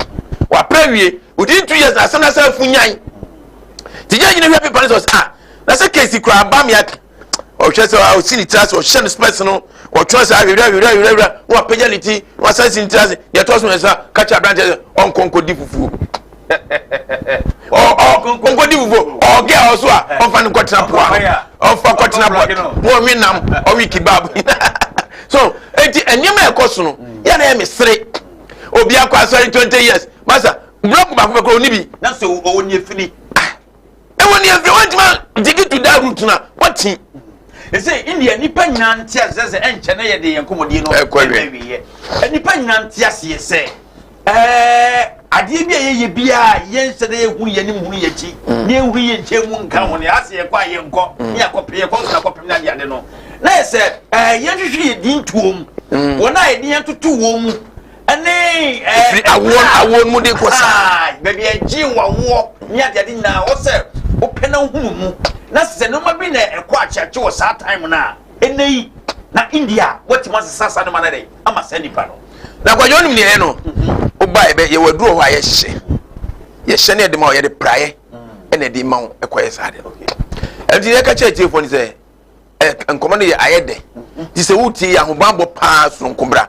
S1: Wapra wie within 2 years na asɛm na sɛ afu nyan ti. Judge no hwɛ paper no sɛ, ah, na sɛ case kura aba mi aka. Ɔhwɛ sɛ ɔsi ne tiri ase, ɔhyɛ no spɛs no, ɔtwerɛ sɛ ahwehwɛ ahwehwɛ ahwehwɛ ahwehwɛ na wapagya ne ti na wasan si ne tiri ase. Deɛ ɛtɔ so mmiɛnsa, kakyɛ aberanteɛ sɛ ɔnkɔ nkɔdi fufuo, ɔnkɔdi fufuo. Ɔgɛ a ɔso a ɔmfa no nkɔtena poa no, ɔmfa kɔtena poa na ɔnwe nam, ɔwe kebab so. Eti nneɛma a ɛkɔ so no yɛ na ɛyɛ mesere. Obi akɔ asɔre 20 years, masa. Block baako bɛ kora ɔni bi.
S2: Na sɛ ɔwɔ ne afiri.
S1: Ɛwɔ ne afiri wɔntuma dig to that root na wɔte.
S2: Ɛsɛ India nipa nyinaa nte aseɛ sɛ ɛnkyɛ na yɛde yɛn nkɔmmɔdie no
S1: ɛkɔ
S2: awieɛ. Nipa nyinaa nte aseɛ sɛ ɛɛ adeɛ bi a yɛyɛ biara yɛnhyɛ dɛ yɛhunu yɛn anim hunu yɛn akyi na yɛhunu yɛn nkyɛn mu nka ho ne ase yɛkɔ a yɛnkɔ ne yɛakɔpem yɛkɔ nso na akɔpem ne ade ade no na yɛ sɛ ɛɛ yɛnhwehwɛ yɛ din tuom wɔn a yɛde yɛn toto wɔn mu ɛne ɛɛ
S1: Ɛfiri awoɔ awoɔ no mu de kɔ saa.
S2: Baabi a ɛgye wawoɔ ne adeade nyinaa wɔ sɛ wopɛ na wohunu mu na sɛ nneɛma bi na ɛkɔ akyeakye wɔ saa time no a ɛnɛ yi na India wɔatumi asesa saa nneɛma no de ama saa nipa no.
S1: Na Kwadwo, wonim deɛ ɛyɛ no? Woba yɛbɛ yɛwɔ aduro wɔ hɔ a yɛhyɛ yɛhyɛ ne yɛde ma wo, yɛde praeɛ ɛna ɛde ma wo ɛkɔyɛ saa de no. Ɛnti yɛka kyerɛ atiefoɔ no sɛ nkɔmɔ no yɛ ayɛ dɛ, nti sɛ wotie yɛ ahobanbɔ paa soronko bra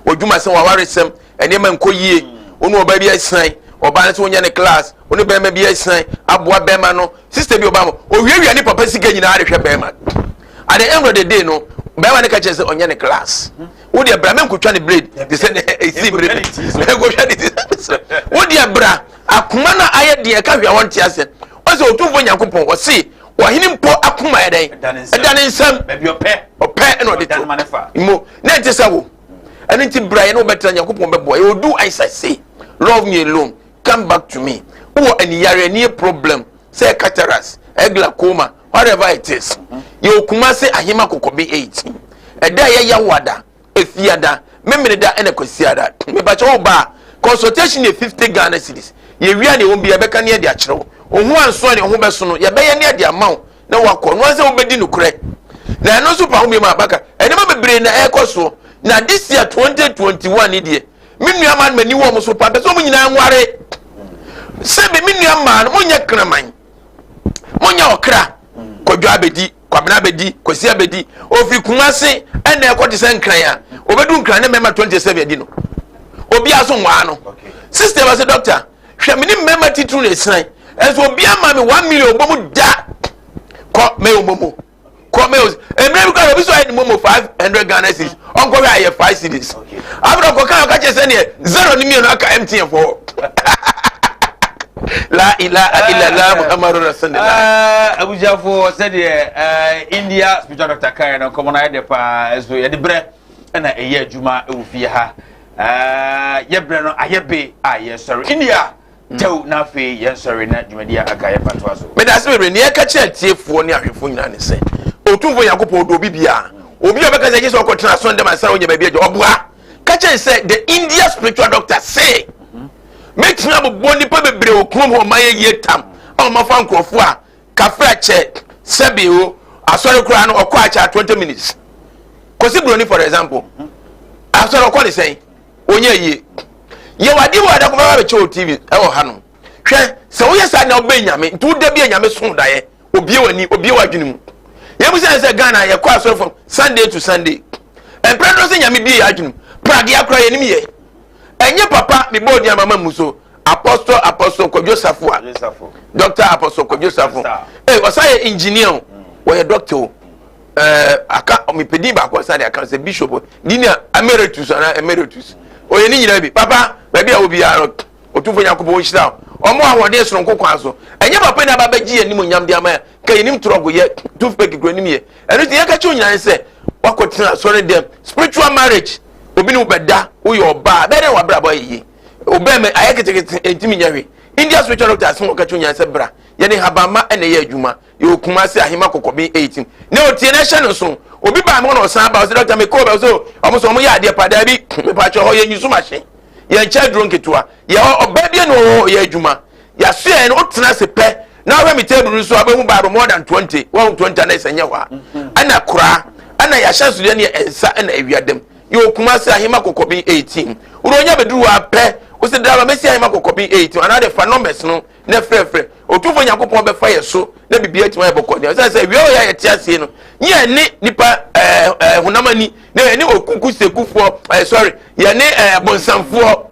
S1: w'adwuma sɛm, w'awaresɛm, nneɛma nkɔ yie, wo ne ɔbaa bi asian, ɔbaa no sɛ wonyɛ ne class, wo ne bɛrima bi asian aboa bɛrima no, sister bi ɔbaa mu owiawia ne papa sika nyinaa de hwɛ bɛrima. At the end of the day no, bɛrima no ka kyerɛ sɛ ɔnyɛ ne class. Wo deɛ bra, menkotwa ne blade te sɛ ne ɛsi mmere menkotwa ne ti. Wo deɛ bra, akoma no ayɛ deɛ ɛka hwɛ a wɔnte aseɛ. Ɔsɛ Otumfoɔ Nyankopɔn ɔse ɔhene mpo akoma yɛ dɛn? Ɛda ne nsam. Ɔpɛ ɛna ɔde to mo na ɛnte sɛ wo. Ɛno nti bra, yɛne wobɛtena, Nyankopɔn bɛboa yɛ. Odu Isaac say love me alone, come back to me. Wowɔ aniyare, ani problem, sɛ cataracts, glaucoma, whatever it is, yɛ Okumase Ahema Kɔkɔbe 18. Ɛda a yɛyɛ wada, Efiada, Memeneda ɛna Kwasiada. Mebakyɛ wo ba a, consultation yɛ 50 Ghana cedis. Yɛwia ne ɛwɔ bi yɛbɛka ne yɛde akyerɛ wo. Wo ho anso a ne ho bɛso no, yɛbɛyɛ ne yɛde ama wo na wakɔ no sɛ wobɛdi nokorɛ. Na ɛno nso pa ho bi ma abaka. Nneɛma bebree na ɛrekɔ soɔ. Na this year 2021 ni deɛ, me nua maa no m'ani wɔ wɔn so pa, mpɛ sɛ wɔn nyinaa nware. Sɛbi me nua maa no, monyɛ kraman, monyɛ ɔkra, Kwadwo abɛdi, Kwabena abɛdi, Kwasi abɛdi, ofiri Kumase ɛna ɛkɔ te sɛ Nkran a, obedu Nkran ne mmarima 27 adi no. Obiara so nwaa no. Sister ba sɛ, doctor, hwɛ, me ne mmarima titiriw na esiran, ɛnso obiara ma me 1 million bɔ mu da kɔ mɛ omomo kɔ mɛ mmerɛ bi kɔ obi so ayɛ ne momo 500 Ghana cedis, ɔnkɔhwɛ ayɛ 5 cedis. Afei ɔkɔ kan ɔka kyerɛ sɛ neɛ zero ne mmienu aka MTN fɔ. La ilaha illallah Muhammadu rasulillah.
S2: Abusuafoɔ, sɛdeɛ India spiritual doctor kaeɛ no, nkɔmmɔ no ayɛ dɛ paa, ɛso yɛde berɛ ɛna ɛyɛ adwuma ɛwɔ fie ha. Yɛbrɛ no ayɛ be a yɛsɔre India tew na afei yɛnsɔre na dwumadi a aka yɛfa toa so.
S1: Meda ase bebree. Nea ɛka kyerɛ atiefoɔ ne ahwɛfoɔ nyinaa ne sɛ Otumfoɔ Nyankopɔn ɔdɔ obi biara. Obi a ɔbɛka sɛ gye sɛ ɔkɔtena asɔre dɛm ansa na ɔnya baabi agya, ɔboa. Ka kyerɛ sɛ the India spiritual doctor say mɛtumi abobɔ nnipa bebree wɔ kurom hɔ ɔma yɛ yie tam a ɔmafa nkurɔfoɔ a kafra kyɛ sɛbi o asɔre koraa no ɔkɔ akyɛ 20 minutes. Kɔsi Buroni, for example, asɔre ɔkɔ ne sɛn ɔnyɛ yie. Yɛwɔ adeɛ wɔ adakɔ bɛba bɛkyɛ wɔ TV ɛwɔ ha no. Hwɛ sɛ woyɛ saa na wobɛn Nyame nti woda bi a Nyame so daeɛ obie w'ani, obie w'adwene mu. Yɛn mu sɛ Ghana yɛkɔ asɔre from Sunday to Sunday, mpere do sɛ Nyame bie yɛ adwene mu. Pragea koraa yɛnim yɛ ɛnyɛ papa. Mebɔ odi amama mu so Apostle Kwadwo Safo a Doctor Apostle Kwadwo Safo ee, ɔsan yɛ engineer o, wɔyɛ doctor o, aka mepɛ baako ɔsan de aka sɛ bishop di ne emeritus ana emeritus, ɔyɛ ne nyinaa bi. Papa, baabi a obiara no, Otumfo Nyankopɔn nhyira wo, ɔmo ahoɔden soronko kwan so. Ɛnyɛ papa ni aba bɛgye yɛn anim onyam de ama yɛ ka yɛnim torɔgo yɛ toothpick kura nim yɛ. Ɛno nti yɛka kyerɛ nyinaa sɛ wakɔtena asɔre dɛm spiritual marriage, obi ne wo bɛda, woyɛ ɔbaa bɛyɛ dɛ wabrabɔ ayɛ yie, obɛn ayɛ ketekete ɛntumi nyɛ hwee. India spiritual doctor asɛm wɔka kyerɛ nyinaa sɛ bra, yɛne habamma ɛna ɛyɛ adwuma. Yɛwɔ Kumase Ahema Kɔkɔben 18 na otie na ɛhyɛ no so. Obi baa mi hɔ na ɔsan ba, ɔsɛ doctor, mekɔɔ bɛ so ɔmo sɛ ɔmo yɛ adeɛ pa. Daabi, mepakyɛ hɔ yɛ nyusu machine, yɛn kyɛ duro nketewa yɛ hɔ. Ɔbaa bi na ɔwɔ hɔ yɛ adwuma yɛaso yɛn no, wotena ase pɛ na ɔhwɛ mi table no so a, wobɛhu Bible more than 20, wɔn 20 ana ɛsɛ nyɛ hɔ a ɛna koraa ɛna yɛahyɛ nsodeɛ no yɛ nsa ɛna awia dɛm. Yɛwɔ Kumase Ahema Kɔkɔben 18. Wode onya bɛduru hɔ a pɛ, wosɛ driver mɛsi Ahema Kɔkɔben 18 anaa de fa numbers no na frɛfrɛ. Otumfoɔ Nyankopɔn bɛfa yɛ so na biribi atumi ayɛ bɔkɔ deɛ ɔsɛ sɛ wia ɔyɛ a yɛte aseɛ no yɛ ne nipa honam ani na yɛ ne okuku sekufoɔ, sorry, yɛ ne bonsamfoɔ,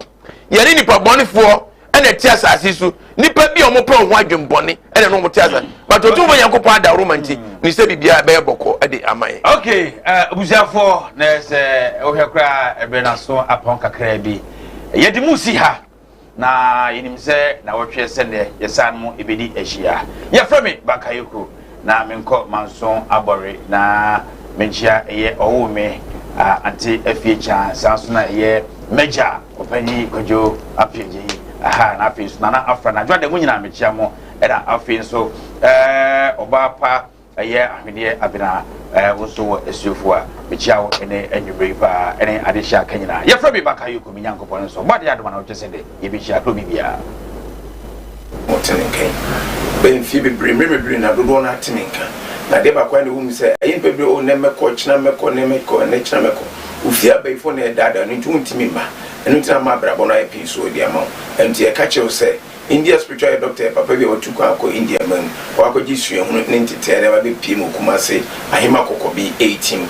S1: yɛ ne nipa bɔnefoɔ ɛna ɛte asase so, nipa bi a wɔn pɛ wɔn ho adwembɔne ɛna ɛna wɔn te asase, but Otumfoɔ Nyankopɔn adaworo ma nti ne sɛ biribiara bɛyɛ bɔkɔ ɛde ama yɛn.
S2: Okay, abusuafoɔ, na sɛ wohwɛ koraa ɛbɛn n'aso apɔn kakraa bi, yɛde mu si ha. Na yɛnim sɛ nawɔtwe sɛ nnɛ yɛsan mu ɛbɛdi ahyia. Yɛfrɛ me Bakayoko na menkɔ manso abɔre na menkyia ɛyɛ ɔwoo me ante afie kyaa saa nso na ɛyɛ mɛgya ɔpanyin Kwadwo Apiagye yi aha na afei nso Nana Afra na adwoa da mu nyinaa mekyia mo ɛna afei nso ɛɛ ɔbaa pa Ɛyɛ ahweneɛ abena eh, wo nso wɔ asuofoɔ a mekyia wo ɛne anwummere yi paa ɛne adehyɛ aka nyinaa. Yɛfrɛ me Bakayoko, me Nyankopɔn nso bɔ adeɛ adom anaa ɔkyɛ sɛ dɛ yɛbɛhyia kuro bibiara.
S1: Mote me nka yi bɛyɛ mfeɛ bebree, mmerɛ bebree na dodoɔ no ara te me nka. Na adeɛ baako ara na ɛwɔ mu sɛ, ɛyɛ nnipa bebree, oh, nnɛ mɛkɔ, ɔkyena mɛkɔ, nnɛ mɛkɔ, ɛnnɛ kyena mɛkɔ. Wo fie abayifoɔ na ɛredaadaa no nti wontumi mma. Ɛno nti na ama abrabɔ no ayɛ pii so de ama wo. Ɛno nti yɛka kyerɛ wo sɛ, India spiritual yɛ doctor yɛ papa bi a watu kwan akɔ India man mu, wakɔgye suahunu ne ntetee de aba abɛpue mu wɔ Kumasi, Ahema Kɔkɔbi 18.